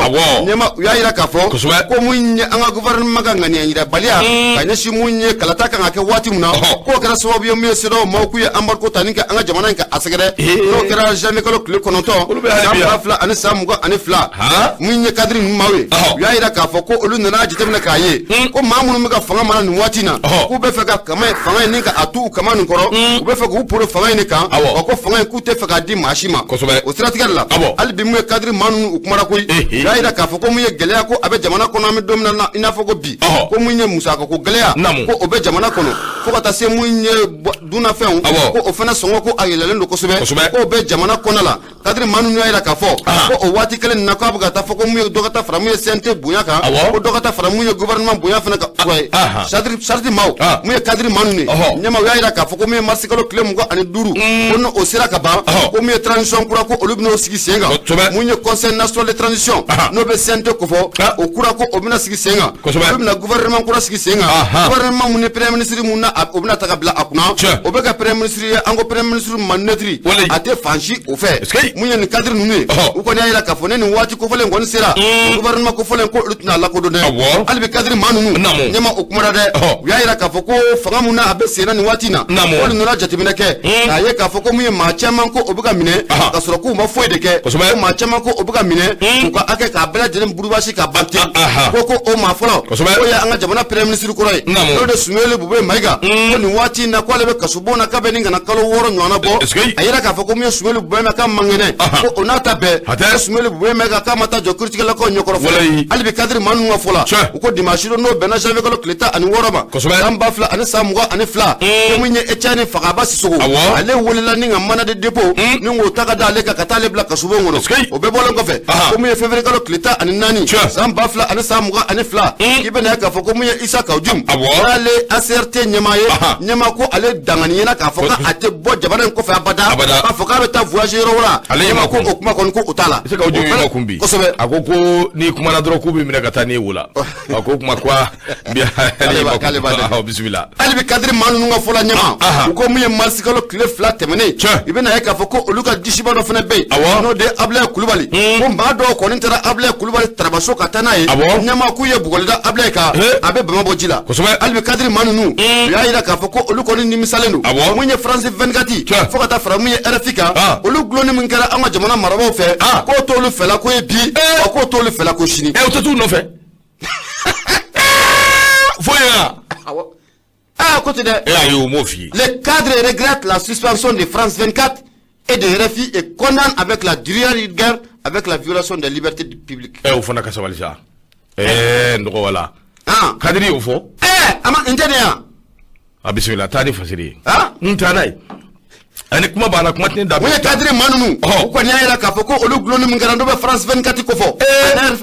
ɲɛma u y'a yira k'a fɔ ko mun ye an ka gouvernement ka ŋaniya yirabaliya ka ɲɛsin mun ye kalata kan ka kɛ waati min na, k'o kɛra sababu ye mun ye CEDEAO maaw k'u ye embargo ta ni ka an ka jamana in ka a sɛgɛrɛ, n'o kɛra janvier kalo tile 9 san 2022. Mun ye cadre ninnu maaw ye, u y'a yira k'a fɔ ko olu nana jateminɛ k'a ye ko maa minnu bɛ ka fanga mara nin waati in na, k'u bɛ fɛ ka fanga in ni ka a tu u kama nin kɔrɔ, u bɛ fɛ k'u poro fanga in de kan, wa ko fanga in k'u tɛ fɛ k'a di maa si ma. O siratigɛ de la, hali bi mun ye cadre maa ninnu u kumara koyi, u y'a yira k'a fɔ ko mun ye gɛlɛya ko a bɛ jamana kɔnɔ, an bɛ don min na i n'a fɔ ko bi, ko mun ye musaka ko gɛlɛya ko o bɛ jamana kɔnɔ, fo ka taa se mun ye dunnafɛnw ko o fana sɔngɔ ko a yɛlɛlen don kosɛbɛ, k'o bɛ jamana kɔnɔ la. Cadre maa ninnu y'a yira k'a fɔ ko o waati kelen nin na, k'a bɛ ka taa fɔ ko mun ye dɔ ka taa fara mun ye CNT bonya kan, ko dɔ ka taa fara mun ye gouvernement bonya fana kan. Charte maaw, mun ye cadre maa ninnu ye ɲɛma, u y'a yira k'a fɔ ko mun ye mars kalo tile 25, ko n'o sera ka ban, ko mun ye transition kura ko olu bɛn'o sigi sen kan, mun ye conseil national de transition n'o bɛ CNT kofɔ, o kura ko o bɛna sigi sen kan, olu bɛna gouvernement kura sigi sen kan, gouvernement mun ni premier ministre mun na o bɛna ta ka bila a kunna, o bɛ ka premier ministre ye, an ko premier ministre ma neutre, a tɛ fan si o fɛ. Mun ye nin cadre ninnu ye, u kɔni y'a yira k'a fɔ ne nin waati kofɔlen kɔni sera, gouvernement kofɔlen ko olu tɛna lakodɔn dɛ. Hali bi cadre maa ninnu ɲɛma o kumara dɛ, u y'a yira k'a fɔ ko fanga mun na a bɛ sen na nin waati in na, olu nana jateminɛ kɛ k'a ye k'a fɔ ko mun ye maa caman ko o bɛ ka minɛ ka sɔrɔ k'u ma foyi de kɛ, ko maa caman ko o bɛ ka minɛ k'u ka hakɛ k'a bɛɛ lajɛlen burubasi ka ban ten, ko o maa fɔlɔ k'o ye an ka jamana premier ministre kɔrɔ ye, n'o de Soumeylou Boubèye Maïga, ko nin waati in na k'ale bɛ kasobon na k'a bɛ nin kana kalo 6 ɲɔgɔnna bɔ. A yira k'a fɔ ko mun ye Soumeylou Boubèye Maïga k'a man kɛnɛ, ko o n'a ta bɛɛ ko Soumeylou Boubèye Maïga k'a ma taa jɔ kiiritigɛlakaw ɲɛkɔrɔ fɔlɔ. Hali bi cadre maa ninnu ka fɔ la, u ko dimanche don n'o bɛnna janvier kalo tile 16 ma san 2022, ko mun ye Etienne Fakaba Sissoko, ale welela ni ka mandat de dépôt ni k'o ta ka da ale kan ka taa ale bila kasobon kɔnɔ. O bɛɛ bɔlen kɔfɛ, ko mun ye février kalo tile 14 san 2022, k'i bɛna ye k'a fɔ ko mun ye Issa Kaou Djim, n'ale ACRT ɲɛmaa ye, ɲɛmaa ko ale danganiyana k'a fɔ k'a tɛ bɔ jamana in kɔfɛ abada, k'a fɔ k'a bɛ taa voyage yɔrɔ wɛrɛ, ɲɛmaa ko o kuma kɔni ko o t'a la. Issa Kaou Djim y'i makun bi. A ko ko n'i kumana dɔrɔn k'u b'i minɛ ka taa n'i ye wo la. A ko kuma ko k'ale b'a bisimila. Hali bi cadre maa ninnu ka fɔ la ɲɛma, u ko mun ye mars kalo tile 2 tɛmɛnen, i bɛna ye k'a fɔ ko olu ka disiba dɔ fana bɛ yen, n'o de ye Abdoulaye Coulibaly, ko maa dɔw kɔni taara Abdoulaye Coulibaly tarabaso ka taa n'a ye, ɲɛma k'u ye bugɔli da Abdoulaye kan, a bɛ bama bɔ ji la. Hali bi cadre maa ninnu u y'a yira k'a fɔ ko olu kɔni nimisalen don, mun ye France 24 fo ka taa fara mun ye RFI kan, olu gulonni min kɛra an ka jamana marabaaw fɛ, k'o t'olu fɛla ko ye bi, wa k'o t'olu fɛla ko sini. O tɛ t'u nɔfɛ. Fo yan. Ah, écoutez, les cadres regrettent la suspension de France 24 et de RFI et condamnent avec la rigueur avec la violation des libertés publiques. Eh, au fond, ka sabali sa. Eh, ndogo wala. Ah, cadre au fond. Eh, ama ntene ya. Ah, bismillah, tani fasiri. Ah, ntanai. Ani kuma bana kuma tɛ da. O ye cadre maa ninnu. U kɔni y'a yira k'a fɔ ko olu gulonni min kɛra n'o bɛ France 24 kofɔ.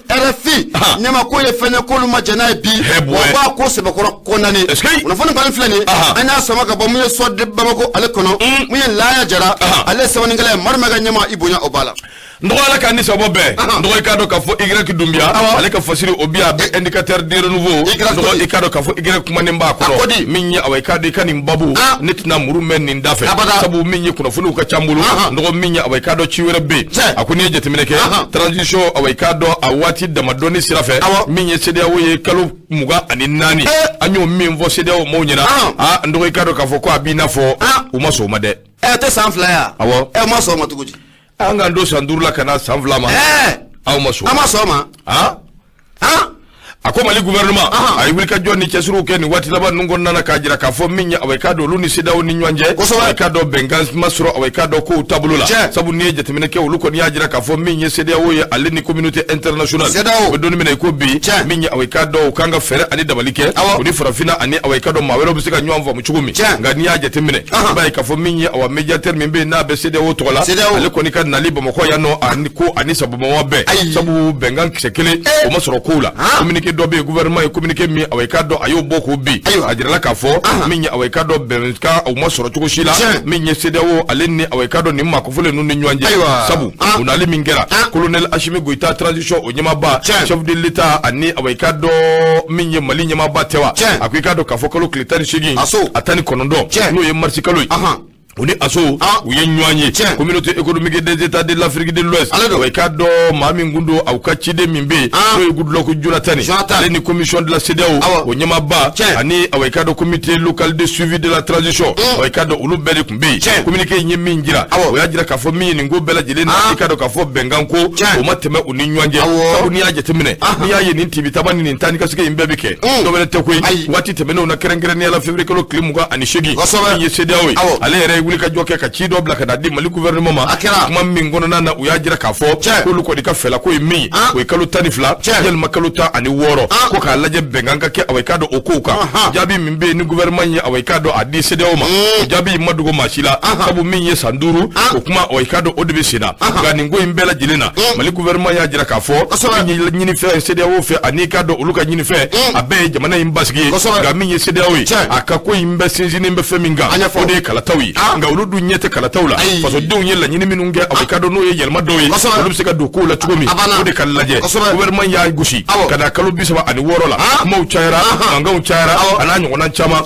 RFI ɲɛma k'o ye fɛn ye k'olu ma jɛn n'a ye bi. Wa b'a ko sɛbɛkɔrɔ condamné. Kunnafoni kɔni filɛ nin ye. An y'a sama ka bɔ mun ye Soir de Bamako ale kɔnɔ. Mun ye Laya Jara ale ye sɛbɛnnikɛla ye Madu Mayiga ɲɛma i bonya o b'a la. N dɔgɔ, Ala k'a ni sababu bɛn. N dɔgɔ, i k'a dɔn k'a fɔ Y Dunbiya, ale ka fasiri o bi a bɛ Indicateur du renouveau. Y N dɔgɔ, i k'a dɔn k'a fɔ Y kumanen b'a A ko di? kɔnɔ min ye. Awa, i k'a dɔn i ka nin babu, ne tɛna muru mɛn nin da fɛ, Abada. sabu min ye kunnafoniw ka ca n bolo. N dɔgɔ, min ye, awa, i k'a dɔn ci wɛrɛ bɛ yen. A ko n'i ye jateminɛ kɛ, transition, awa, i k'a dɔn a waati damadɔni sira fɛ, min ye CEDEAO ye kalo 24, an y'o min fɔ CEDEAO maaw ɲɛna, aa, n dɔgɔ, i k'a dɔn k'a fɔ ko a b'i n'a fɔ u ma sɔn o ma dɛ. Ɛ, tɛ san 2 yan? Awɔ. Ɛ, ma sɔn o ma cogo di? An k'an don san 5 la ka na san 2 ma. Aw ma sɔn. An ma sɔn o ma. A ko Mali gouvernement a ye wulikajɔ ni cɛsiriw kɛ nin waati laban ninnu kɔnɔna na, k'a jira k'a fɔ min ye, awa, i k'a dɔn olu ni CEDEAO ni ɲɔgɔn cɛ, i k'a dɔn bɛnkan ma sɔrɔ, awa, i k'a dɔn kow taabolo la. Sabu n'i ye jateminɛ kɛ, olu kɔni y'a jira k'a fɔ min ye CEDEAO ye, ale ni communauté internationale, CEDEAO. U bɛ don min na i ko bi, min ye, awa, i k'a dɔn u kan ka fɛɛrɛ ani dabali kɛ, u ni farafinna ani, awa, i k'a dɔn maa wɛrɛw bɛ se ka ɲɔgɔn faamu cogo min. Nka n'i y'a jateminɛ, i b'a ye k'a fɔ min ye, awa, médiateur min bɛ yen n'a bɛ CEDEAO tɔgɔ la, CEDEAO. ale kɔni ka nali Bamakɔ yan nɔ, ani ko ani sababama bɛɛ, sabu bɛnkan kisɛ kelen o ma sɔrɔ kow la. Communiqué dɔ bɛ yen, gouvernement ye communiqué min, awa, i k'a dɔn a y'o bɔ k'o bin. A jirala k'a fɔ min ye, awa, i k'a dɔn bɛnkan o ma sɔrɔ cogo si la, min ye CEDEAO ale ni, awa, i k'a dɔn nin maa kofɔlen ninnu ni ɲɔgɔn cɛ. Sabu o nali min kɛra, colonel Assimi Goïta, transition o ɲɛmaaba, chef de l'État, ani, awa, i k'a dɔn min ye Mali ɲɛmaaba tɛ wa, a ko i k'a dɔn k'a fɔ kalo tile 18 Aso. a 19, n'o ye marisi kalo ye, u ni ASO u ye ɲɔgɔn ye. Communauté économique des États de l'Afrique de l'Ouest, Ale don. wa i k'a dɔn maa min kun don, aw ka ciden min bɛ yen, n'o ye Goodluck Jonathan ye, Jonathan. ale ni commission de la CEDEAO o ɲɛmaaba, ani, awa, i k'a dɔn comité local de suivi de la transition, awa, i k'a dɔn olu bɛɛ de tun bɛ yen. Communiqué in ye min jira, o y'a jira k'a fɔ min ye nin ko bɛɛ lajɛlen na, i k'a dɔn k'a fɔ bɛnkan ko o ma tɛmɛ u ni ɲɔgɔn cɛ. Sabu n'i y'a jateminɛ, n'i y'a ye nin tibitaba ni nin taa ni ka segin in bɛɛ bɛ kɛ, dɔ wɛrɛ tɛ koyi. Waati tɛmɛnenw na, kɛrɛnkɛrɛnnenya la février kalo tile 28, min ye CEDEAO ye, ale yɛrɛ ye wulikajɔ kɛ ka ci dɔ bila ka na di Mali gouvernement ma. A kɛra. Kuma min kɔnɔna na, u y'a jira k'a fɔ k'olu kɔni ka fɛla ko ye min ye, o ye kalo 12 yalima kalo 16, ko k'a lajɛ bɛnkan ka kɛ, awa, i k'a dɔn o kow kan. Jaabi min bɛ yen ni gouvernement ye, awa, i k'a dɔn a di CEDEAO ma, o jaabi in ma dogo maa si la, sabu min ye san 5 o kuma, awa, i k'a dɔn o de bɛ sen na. Nka nin ko in bɛɛ lajɛlen na, Mali gouvernement y'a jira k'a fɔ min ye ɲinifɛn ye CEDEAO fɛ, ani i k'a dɔn olu ka ɲinifɛn, a bɛɛ ye jamana in basigi ye. Nka min ye CEDEAO ye, a ka ko in bɛɛ sinsinnen bɛ fɛn min kan, A ɲɛfɔ. o de ye kalataw ye. Nka olu dun ɲɛ tɛ kalataw la. Ayi. Fasodenw ye laɲini minnu kɛ, awa, i k'a dɔn n'o ye yɛlɛma dɔw ye, olu bɛ se ka don kow la cogo min, A banna. o de ka lajɛ. Gouvernement y'a gosi ka na kalo 36 la. Kumaw cayara, mankanw cayara, a n'a ɲɔgɔnna caman.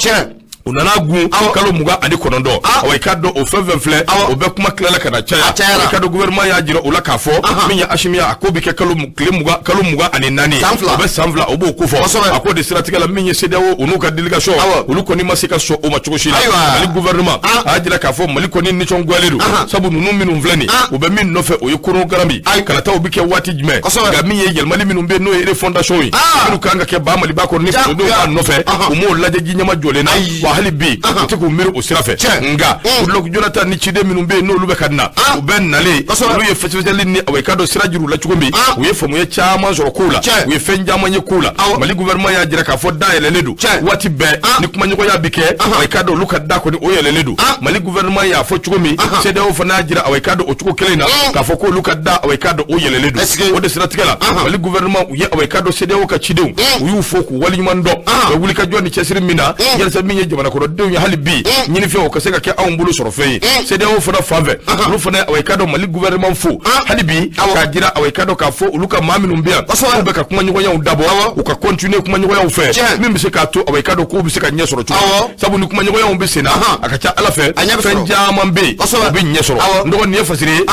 U nana gun kalo 29. Awa, i k'a dɔn o fɛn fɛn filɛ, o bɛɛ kuma tilala ka na caya. A cayara. I k'a dɔn gouvernement y'a jira o la k'a fɔ min ye Assimi ye, a ko bɛ kɛ kalo tile 20, kalo 24 ye. San 2. O bɛ san 2, o b'o ko fɔ. A k'o de siratigɛ la, min ye CEDEAO, u n'u ka délégation, olu kɔni ma se ka sɔn o ma cogo si la. Mali gouvernement a y'a jira k'a fɔ Mali kɔni nisɔngoyalen don, sabu ninnu minnu filɛ nin, u bɛ min nɔfɛ, o ye chronogramme ye. Kalataw bɛ kɛ waati jumɛn? Nka min ye yɛlɛmali minnu bɛ yen, n'o ye refondation ye, minnu kan ka kɛ ba Maliba kɔnɔ ni fasodenw b'a nɔfɛ, u m'o lajɛ ji ɲɛma jɔlen na wa. Hali bi u tɛ k'u miiri o sira fɛ. Nka Goodluck Jonathan ni ciden minnu bɛ yen, n'olu bɛ ka na, u bɛ nalen, olu ye fɛsɛfɛsɛli ni, awa, i k'a dɔn sira jira u la cogo min, u ye faamuya caman sɔrɔ kow la, u ye fɛn caman ye kow la. Mali gouvernement y'a jira k'a fɔ da yɛlɛlen don waati bɛɛ ni kumaɲɔgɔnya bɛ kɛ, awa, i k'a dɔn olu ka da kɔni o yɛlɛlen don. Mali gouvernement y'a fɔ cogo min, CEDEAO fana y'a jira, awa, i k'a dɔn o cogo kelen in na, k'a fɔ k'olu ka da, awa, i k'a dɔn o yɛlɛlen don. O de siratigɛ la, Mali gouvernement, u ye, awa, i k'a dɔn CEDEAO ka cidenw, u y'u fo k'u waleɲuman dɔn, u bɛ wulikajɔ ni cɛsiri min na yalisa min ye jamana kɔnɔdenw ye, hali bi ɲinifɛn o ka se ka kɛ anw bolo sɔrɔ fɛn ye. CEDEAO fana fan fɛ, olu fana, awa, i k'a dɔn Mali gouvernement fo hali bi, k'a jira, awa, i k'a dɔn k'a fɔ olu ka maa minnu bɛ yan, k'u bɛ ka kumaɲɔgɔnyaw dabɔ, u ka continuer kumaɲɔgɔnyaw fɛ, min bɛ se k'a to, awa, i k'a dɔn k'u bɛ se ka ɲɛ sɔrɔ cogo min. Sabu ni kumaɲɔgɔnyaw bɛ sen na, a ka ca Ala fɛ, A ɲɛ bɛ fɛn sɔrɔ. caman bɛ yen, o bɛ ɲɛ sɔrɔ. N dɔgɔ, nin ye fasiri ye.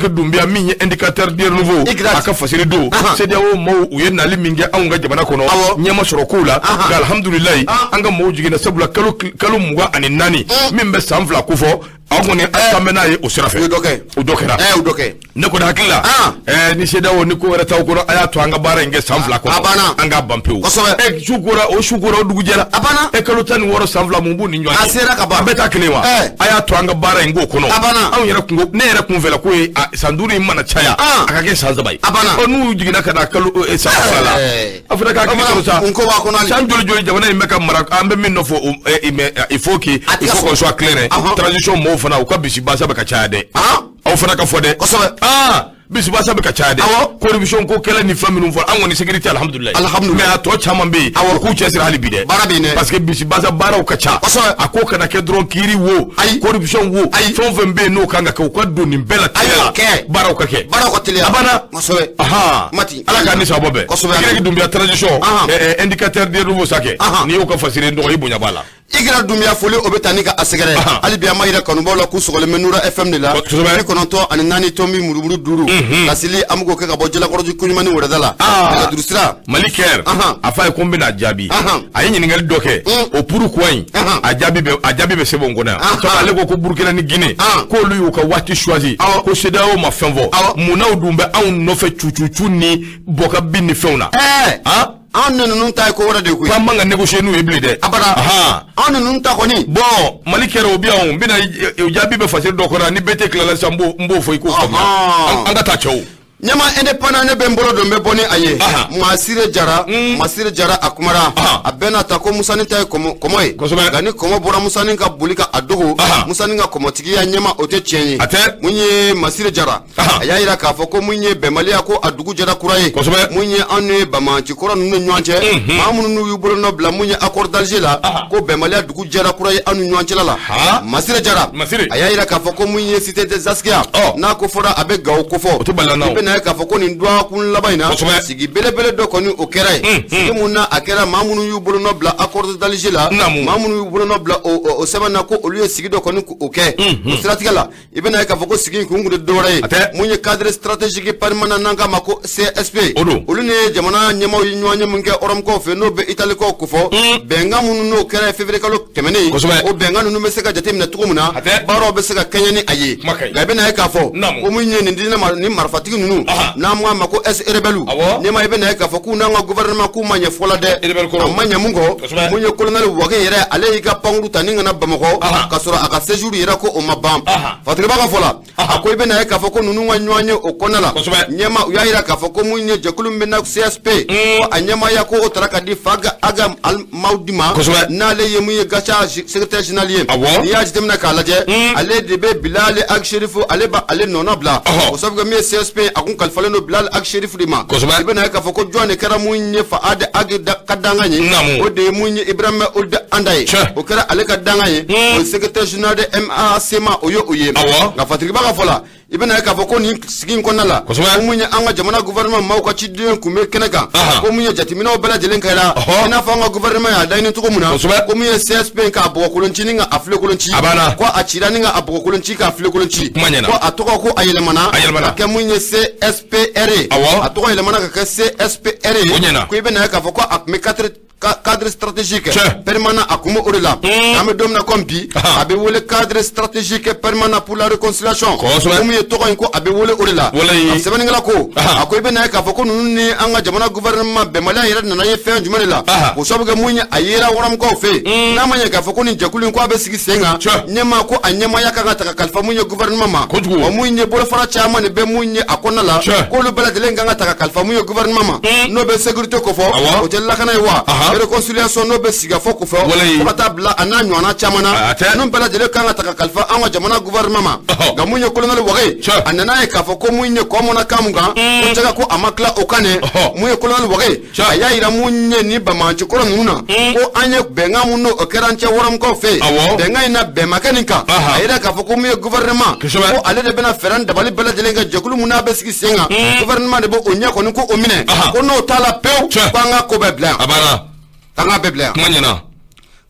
Y Dunbiya min ye Indicateur du renouveau, Y. a ka fasiri don. CEDEAO maaw, u ye nali min kɛ anw ka jamana kɔnɔ, ɲɛ ma sɔrɔ kow la. Nka alhamdulilayi, an ka maaw jiginna, sabula kalo 24 min bɛ san 2 ko fɔ, aw kɔni an tan bɛ n'a ye o sira fɛ. U ye dɔ kɛ. O dɔ kɛra. U dɔ kɛ. Ne kɔni hakili la, ni CEDEAO ni ko wɛrɛ t'aw kɔnɔ, a y'a to an ka baara in kɛ san 2 kɔnɔ. A banna. An k'a ban pewu. Su kora o, su kora o, dugu jɛra. A banna. Kalo 16, san 2, mun b'u ni ɲɔgɔn cɛ? A sera ka ban. A bɛɛ t'a kelen wa? A y'a to an ka baara in k'o kɔnɔ. A banna. Anw yɛrɛ kun ko, ne yɛrɛ kun fɛla ko ye, san 5 in mana caya, a ka kɛ san 3 ye. A banna. Ɔ, n'u jiginna ka na kalo san 2 la, a fana k'a hakili sɔrɔ sa. N ko b'a kɔnɔ hali. San joli joli jamana in bɛ ka mara, an bɛ min nɔfɛ o, mais il faut que A tɛ il ka faut sɔrɔ. qu'on soit clair, hein. Transition mɔgɔw fana, u ka bisi basa bɛ ka caya dɛ. Aw fana ka fɔ dɛ. Bisibasa bɛ ka caya dɛ. Corruption ko kɛlɛ ni fɛn minnu fɔ, an kɔni sécurité, alhamdulilayi. Alhamdulilayi. Mais a tɔ caman bɛ yen, u k'u cɛsiri hali bi dɛ. Baara bɛ yen dɛ. Parce que bisibasa baaraw ka ca. A ko kana kɛ dɔrɔn kiiri wo. Ayi. Corruption wo. Ayi. Fɛn o fɛn bɛ yen n'o kan ka kɛ, u ka don nin bɛɛ la teliya la. Kɛ. Baaraw ka kɛ. Baaraw ka teliya. A banna. Ahan. Mati. Ala k'an ni sababa bɛn. Kosɛbɛ. Y Doumbouya transition. Indicateur de nouveau sa kɛ. N'i y'o ka fasiri n dɔgɔ, i bonya b'a la. I kɛra Dunbiya foli, o bɛ taa ni ka a sɛgɛrɛ. Hali bi an b'a yira kanubaw la k'u sɔgɔlen bɛ Nura FM de la, 94 tomi murumuru 5. Laseli an bɛ k'o kɛ ka bɔ Jalakɔrɔji koɲuman ni wɛrɛda la. Nɛgɛjuru sira. Mali Kɛr, a f'a ye ko n bɛna jaabi. A ye ɲininkali dɔ kɛ, o pourquoi in, a jaabi bɛ sɛbɛn kɔnɔ yan. Sabu ale ko ko Burukina ni Guinée, k'olu y'u ka waati choisi, ko CEDEAO ma fɛn fɔ. Munna dun bɛ anw nɔfɛ cucucu ni bɔka bin ni fɛnw na? Anw ni ninnu ta ye ko wɛrɛ de ye koyi. K'an man ka négocier n'u ye bilen dɛ. Abada. Anw ni ninnu ta kɔni. Bon, Mali kɛra o bi yan, n bɛna o jaabi bɛ fasiri dɔ kɔnɔ, ni bɛɛ tɛ tilala sisan, n b'o fɔ i k'o faamuya. An ka taa cɛw. Ɲɛma indépendant, ne bɛ n bolo don, n bɛ bɔ ni a ye. Masire Jara, Masire Jara, a kumara. A bɛɛ n'a ta ko Musani ta ye kɔmɔ ye. Nka ni kɔmɔ bɔra Musani ka boli ka a dogo, Musani ka kɔmɔtigiya, ɲɛma, o tɛ tiɲɛ ye. A tɛ. Mun ye Masire Jara, a y'a yira k'a fɔ ko mun ye bɛnbaliya, ko a dugu jɛra kura ye. Mun ye anw ni banbaanci kɔrɔ ninnu ni ɲɔgɔn cɛ, maa minnu n'u y'u bolo nɔ bila mun ye accord d'Alger la, ko bɛnbaliya dugu jɛra kura ye anw ni ɲɔgɔn cɛla la. Masire Jara, a y'a yira k'a fɔ ko mun ye cité des Askia, n'a ko fɔra a bɛ Gawo kofɔ, O tɛ bali an na o. I bɛna ye k'a fɔ ko nin dɔgɔkun laban in na, sigi belebele dɔ kɔni o kɛra yen. Sigi mun na a kɛra, maa minnu y'u bolonɔ bila accord d'Alger la, maa minnu y'u bolonɔ bila o sɛbɛn na, ko olu ye sigi dɔ kɔni o kɛ. O siratigɛ la, i bɛna ye k'a fɔ ko sigi in kun tɛ dɔwɛrɛ ye, mun ye cadre stratégique permanent, n'an k'a ma ko CSP. O don. Olu ni jamana ɲɛmaaw ye ɲɔgɔn ye mun kɛ Ɔrɔmukaw fɛ, n'o bɛ Italikaw kofɔ, bɛnkan minnu n'o kɛra février kalo tɛmɛnen, o bɛnkan ninnu bɛ se ka jateminɛ cogo min na, baaraw bɛ se ka kɛɲɛ ni a ye. Nka i bɛna ye k'a fɔ ko mun ye nin diinɛ ni marifatigi ninnu, n'an k'a ma ko ex rebelle, ɲɛma, i bɛna ye k'a fɔ k'u n'an ka gouvernement k'u ma ɲɛ fɔ la dɛ. A ma ɲɛ mun kɔ, mun ye colonel Wage yɛrɛ, ale y'i ka pankuru ta ni ka na Bamakɔ, ka sɔrɔ a ka séjour yɛrɛ ko o ma ban. Fatiriba ka fɔ la, a ko i bɛna ye k'a fɔ ko ninnu ka ɲɔgɔn ye o kɔnɔna la, ɲɛma, u y'a yira k'a fɔ ko mun ye jɛkulu min bɛ na CSP, ko a ɲɛmaaya ko o taara ka di Faga Aga Mawudi ma, n'ale ye mun ye GATIA secrétaire général ye. N'i y'a jateminɛ k'a lajɛ, ale de bɛ Bilal Ag Sherif, ale b'a ale nɔnɔ bila o sabu kɛ min ye CSP, a kun kalifalen don Bilal Ag Sherif de ma. I bɛna ye k'a fɔ ko jɔn de kɛra mun ye Faad Ag ka dangan ye? O de ye mun ye Ibrahima Ould Anda ye, o kɛra ale ka dangan ye, o ye secrétaire général de MACMA, o ye o ye. Nka Fatiriba ka fɔ la, i bɛna ye k'a fɔ ko nin sigi in kɔnɔna la, ko mun ye an ka jamana gouvernement maaw ka ciden kun bɛ kɛnɛ kan, ko mun ye jateminɛw bɛɛ lajɛlen kɛra, i n'a fɔ an ka gouvernement y'a laɲini cogo min na, ko mun ye CSP k'a bɔgɔkolon ci ni ka a filekolon ci, ko a cira ni ka a bɔgɔkolon ci k'a filekolon ci, ko a tɔgɔ ko a yɛlɛmana ka kɛ mun ye CSPR ye, a tɔgɔ yɛlɛmana ka kɛ CSPR ye. Ko i bɛna ye k'a fɔ ko a tun bɛ cadre stratégique permanent, a kun bɛ o de la. An bɛ don min na comme bi, a bɛ wele cadre stratégique permanent pour la réconciliation. Ko mun ye tɔgɔ in, ko a bɛ wele o de la. A sɛbɛnnikɛla ko, a ko i bɛna ye k'a fɔ ko ninnu ni an ka jamana gouvernement bɛnbaliya yɛrɛ nana ye fɛn jumɛn de la? O sababu kɛ mun ye, a yera Wɔrɔmukaw fɛ yen, n'a ma ɲɛ k'a fɔ ko nin jɛkulu in ko a bɛ sigi sen kan, ɲɛmaa ko a ɲɛmaaya kan ka ta ka kalifa mun ye gouvernement ma. Wa mun ye bolofara caman de bɛ mun ye a kɔnɔna la, k'olu bɛɛ lajɛlen kan ka ta ka kalifa mun ye gouvernement ma, n'o bɛ sécurité ko fɔ, o tɛ lakana ye wa, réconciliation, n'o bɛ sigikafɔ ko fɔ, fo ka taa bila a n'a ɲɔgɔnna caman na, ninnu bɛɛ lajɛlen kan ka ta ka kalifa an ka jamana gouvernement ma. Nka mun ye colonel Wage, a nana ye k'a fɔ ko mun ye kɔ mɔnna kan mun kan, ko cɛka ko a ma tila o kan dɛ. Mun ye colonel Wage, a y'a yira mun ye ni banbaanci kɔrɔ ninnu na, ko an ye bɛnkan mun n'o kɛra an cɛ Wɔrɔmukaw fɛ yen, bɛnkan in na bɛn ma kɛ nin kan. A yira k'a fɔ ko mun ye gouvernement, ko ale de bɛna fɛɛrɛ ni dabali bɛɛ lajɛlen kɛ, jɛkulu mun n'a bɛ sigi sen kan, gouvernement de bɛ o ɲɛ kɔni ko o minɛ, ko n'o t'a la pewu, ko an ka ko bɛɛ bila yan, k'an ka bɛɛ bila yan. Kuma ɲɛna.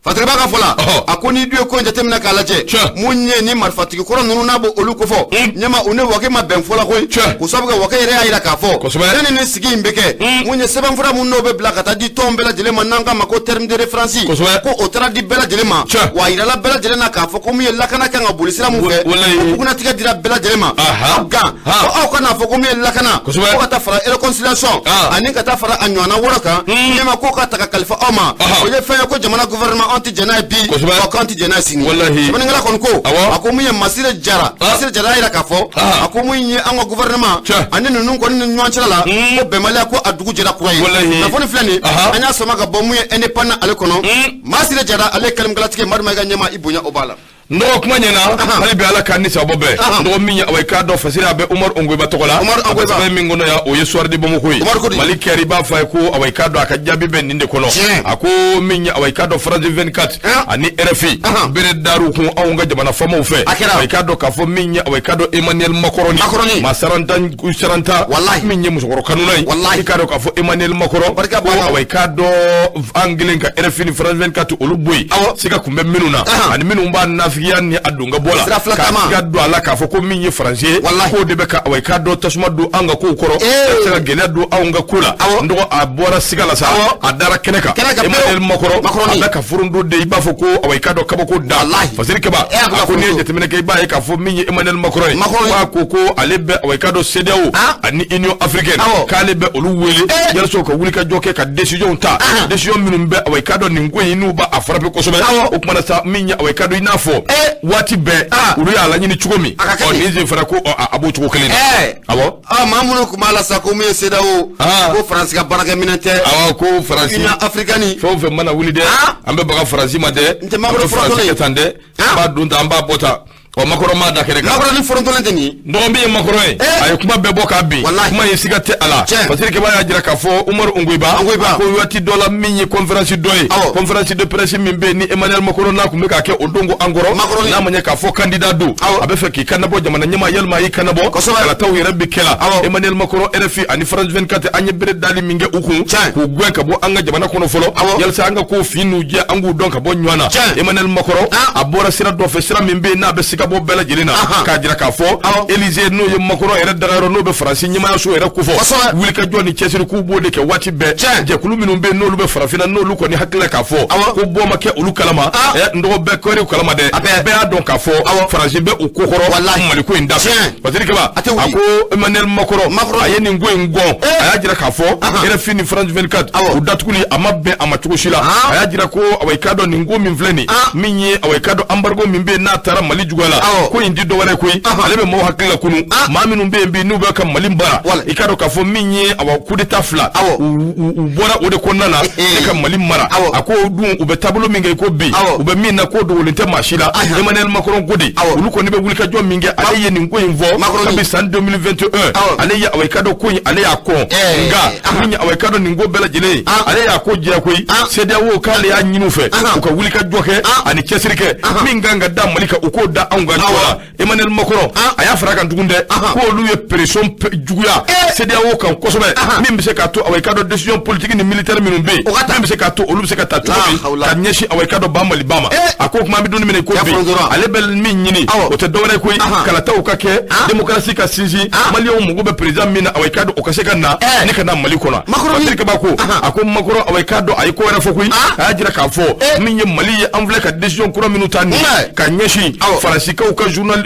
Fatiriba ka fɔ la, a ko n'i dun ye ko in jateminɛ k'a lajɛ, mun ye ni marifatigi kɔrɔ ninnu n'a b'o olu kofɔ, ɲɛma, u ni Wage ma bɛn fɔ la koyi. K'o sababu kɛ Wage yɛrɛ y'a yira k'a fɔ yanni ni sigi in bɛ kɛ, mun ye sɛbɛnfura mun n'o bɛ bila ka taa di tɔn bɛɛ lajɛlen ma, n'an k'a ma ko terme de référence, ko o taara di bɛɛ lajɛlen ma. Wa a yirala bɛɛ lajɛlen na k'a fɔ ko mun ye lakana kan ka boli sira mun fɛ, ko bugunnatigɛ dira bɛɛ lajɛlen ma. Nka ko aw kana fɔ ko mun ye lakana, ko ka taa fara réconciliation ani ka taa fara a ɲɔgɔnna wɛrɛ kan, ɲɛma, ko ka ta ka kalifa aw ma, o ye fɛn ye ko jamana gouvernement an tɛ jɛn n'a ye bi, wa k'an tɛ jɛn n'a ye sini. Sɛbɛnnikɛla kɔni ko, a ko mun ye Masire Jara, Masire Jara y'a yira k'a fɔ, a ko mun ye an ka gouvernement ani ninnu kɔni ni ɲɔgɔn cɛla la, ko bɛnbaliya ko a dugu jɛra kura ye. Kunnafoni filɛ nin, an y'a sama ka bɔ mun ye Indépendant ale kɔnɔ. Masire Jara, ale ye kalimakalatigi Madu Mayiga ɲɛma, i bonya o b'a la. N dɔgɔ kuma ɲɛna hali bi, Ala k'an ni sababu bɛn. N dɔgɔ, min ye, awa, i k'a dɔn, fasiri a bɛ Umaru Ongoyiba tɔgɔ la. Umaru A bɛ Ongoyiba. sɛbɛn min kɔnɔ yan, o ye Soir de Bamako ye. Umaru ko di? Mali kɛra, i b'a fɔ a ye ko, awa, i k'a dɔn, a ka jaabi bɛ nin de kɔnɔ. A ko min ye, awa, i k'a dɔn, France 24 ani RFI, bere dar'u kun anw ka jamana faamaw fɛ. A kɛra. Awa, i k'a dɔn k'a fɔ min ye, awa, i k'a dɔn, Emmanuel Macron. Macron. Maa saranta saranta. Walahi. Min ye musokɔrɔ kanuna ye. Walahi. I k'a dɔn k'a fɔ Emmanuel Macron Barika ko b'a la. awa, i k'a dɔn, an kelen ka RFI ni France 24 olu bɔ yen, siga kun bɛ minnu na ani minnu b'a nafigiya ni a don ka bɔ la, Sira fila k'a taama. siga don a la k'a fɔ ko min ye Faransi ye, Walahi. k'o de bɛ ka, awa, i k'a dɔn, tasuma don an ka kow kɔrɔ, ka se ka gɛlɛya don anw ka ko la. N dɔgɔ, a bɔra siga la sa, a dara kɛnɛ kan. Kɛnɛ kan pewu. Emmanuel Macron Macron. a bɛ ka foronto de, i b'a fɔ ko, awa, i k'a dɔn, kabako da. Walahi. Fasiri Kaba a bɛ ka a ko n'i ye foronto. jateminɛ kɛ, i b'a ye k'a fɔ min ye Emmanuel Macron ye, Macron ye. k'a ko ale bɛ, awa, i k'a dɔn, CEDEAO ani Union africaine, k'ale bɛ olu wele yalasa u ka wuli ka jɔ kɛ ka décision ta, décision minnu bɛ, awa, i k'a dɔn, nin ko in n'u b'a a frapper kosɛbɛ. O kumana sa, min ye, awa, i k'a dɔn, i n'a fɔ waati bɛɛ olu y'a laɲini cogo min, A ka kɛ ɔ ten. nin sen fana ko, ɔ, a b'o cogo kelen na. Awɔ. Maa minnu tun b'a la sa ko min ye CEDEAO, ko Faransi ka baarakɛminɛn tɛ. Awɔ, ko Faransi. Union africaine. Fɛn o fɛn mana wuli dɛ, an bɛ baga Faransi ma dɛ. N tɛ An Macron bɛ Faransi fɔlɔ. kɛ tan dɛ, an b'a don tan, an b'a bɔ tan. Ɔ, Macron m'a da kɛnɛ kan. Macron ni forontolen tɛ nin ye. N dɔgɔ, min ye Macron ye, a ye kuma bɛɛ bɔ k'a bin. Walahi. Kuma in siga tɛ a la. Fasiri Keba y'a jira k'a fɔ Umaru Ongoyiba Ongoyiba. ko waati dɔ la, min ye conférence dɔ ye, conférence de presse min bɛ yen ni Emmanuel Macron n'a tun bɛ k'a kɛ o don ko an kɔrɔ, Macron. n'a ma ɲɛ k'a fɔ candidat don, a bɛ fɛ k'i kannabɔ jamana ɲɛmaa, yalima a y'i kannabɔ kalataw yɛrɛ bɛ kɛ la. Emmanuel Macron, RFI ani France 24, an ye bere dali min kɛ u kun k'u gɛn ka bɔ an ka jamana kɔnɔ fɔlɔ, yalasa an ka ko fin n'u jɛ, an k'u dɔn ka bɔ ɲɔgɔn na. Emmanuel Macron a bɔra sira dɔ fɛ, sira min bɛ yen n'a bɛ siga bɔ bɛɛ lajɛlen na, k'a jira k'a fɔ Élysée, n'o ye Macron yɛrɛ dagayɔrɔ, n'o bɛ Faransi ɲɛmaayaso yɛrɛ kofɔ, wulikajɔ ni cɛsiri k'u b'o de kɛ waati bɛɛ. Jɛkulu minnu bɛ yen n'olu bɛ farafinna, n'olu kɔni hakili la k'a fɔ ko bɔ ma kɛ olu kalama, n dɔgɔ, bɛɛ kɛra kalama dɛ, bɛɛ y'a dɔn k'a fɔ Faransi bɛ u ko kɔrɔ Mali ko in da fɛ. Fasiri Keba a ko Emmanuel Macron a ye nin ko in gɔn. A y'a jira k'a fɔ RFI ni France 24 u datuguli, a ma bɛn a ma cogo si la. A y'a jira ko, awa, i k'a dɔn, nin ko min filɛ nin, min ye, awa, i k'a dɔn, embargo min bɛ yen n'a taara Mali juguya la, ko in ti dɔwɛrɛ ye koyi, ale bɛ maaw hakili la kunu, maa minnu bɛ yen bi n'u bɛ ka Mali mara, i k'a dɔn k'a fɔ min ye, awa, coup d'état fila, u bɔra o de kɔnɔna na ne ka Mali mara. A ko dun u bɛ taabolo min kɛ i ko bi, u bɛ min na, ko dogolen tɛ maa si la. Emmanuel Macron ko de olu kɔni bɛ wulikajɔ min kɛ, ale ye nin ko in fɔ kabi san 2021. Ale ye, awa, i k'a dɔn, ko in ale y'a kɔn, nka min ye, awa, i k'a dɔn, nin ko bɛɛ lajɛlen ye, ale y'a ko jɛ koyi. CEDEAO k'ale y'a ɲini u fɛ u ka wulikajɔ kɛ ani cɛsiri kɛ, min kan ka da Mali kan, u k'o da anw kan cogo la. Emmanuel Macron a y'a fara a kan tugun dɛ, ko olu ye pression juguya CEDEAO kan kosɛbɛ, min bɛ se k'a to, awa, i k'a dɔn, décision politique ni militaire minnu bɛ yen, min bɛ se k'a to olu bɛ se ka ta cogo min ka ɲɛsin, awa, i k'a dɔn, ba Mali ba ma. A ko kuma, an bɛ don min na i ko bi, ale bɛ min ɲini, o tɛ dɔwɛrɛ ye koyi, kalataw ka kɛ, démocratie ka sinsin, Maliyɛnw mago bɛ président min na, awa, i k'a dɔn, o ka se ka na ne ka na Mali kɔnɔ. Patrick Kaba ko, a ko Macron, awa, i k'a dɔn, a ye ko wɛrɛ fɔ koyi. A y'a jira k'a fɔ min ye Mali ye, an filɛ ka décision kura minnu ta nin ka ɲɛsin Faransikaw ka journal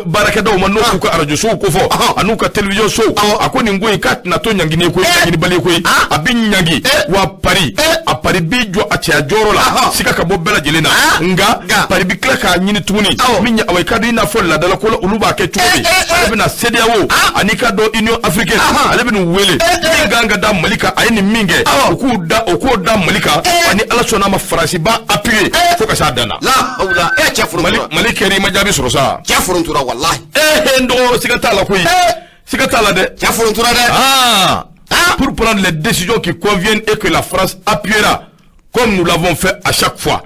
baarakɛdaw ma, n'o k'u ka arajo sow kofɔ an'u ka télévision sow, a ko nin ko in k'a tɛna to ɲangini ye koyi, ɲanginibali ye koyi, a bɛ ɲangi wa Paris, a Paris b'i jɔ a cɛya jɔyɔrɔ la, siga ka bɔ bɛɛ lajɛlen na. Nka Paris bɛ tila k'a ɲini tuguni min ye, awa, i k'a dɔn, i n'a fɔ laadalako la olu b'a kɛ cogo min, ale bɛna CEDEAO ani k'a dɔn Union africaine, ale bɛ n'u wele, min kan ka da Mali kan, a ye nin min kɛ, u k'u da, o k'o da Mali kan. Ani Ala sɔnna a ma, Faransi b'a appuyer fo ka s'a dan na. La hawla, cɛ forontora. Mali kɛra, i ma jaabi sɔrɔ sa. Cɛ forontora walahi. N dɔgɔ, siga t'a la koyi, siga t'a la dɛ. Cɛ forontora dɛ. Pour prendre les décisions qui conviennent et que la France appuiera comme nous l'avons fait à chaque fois.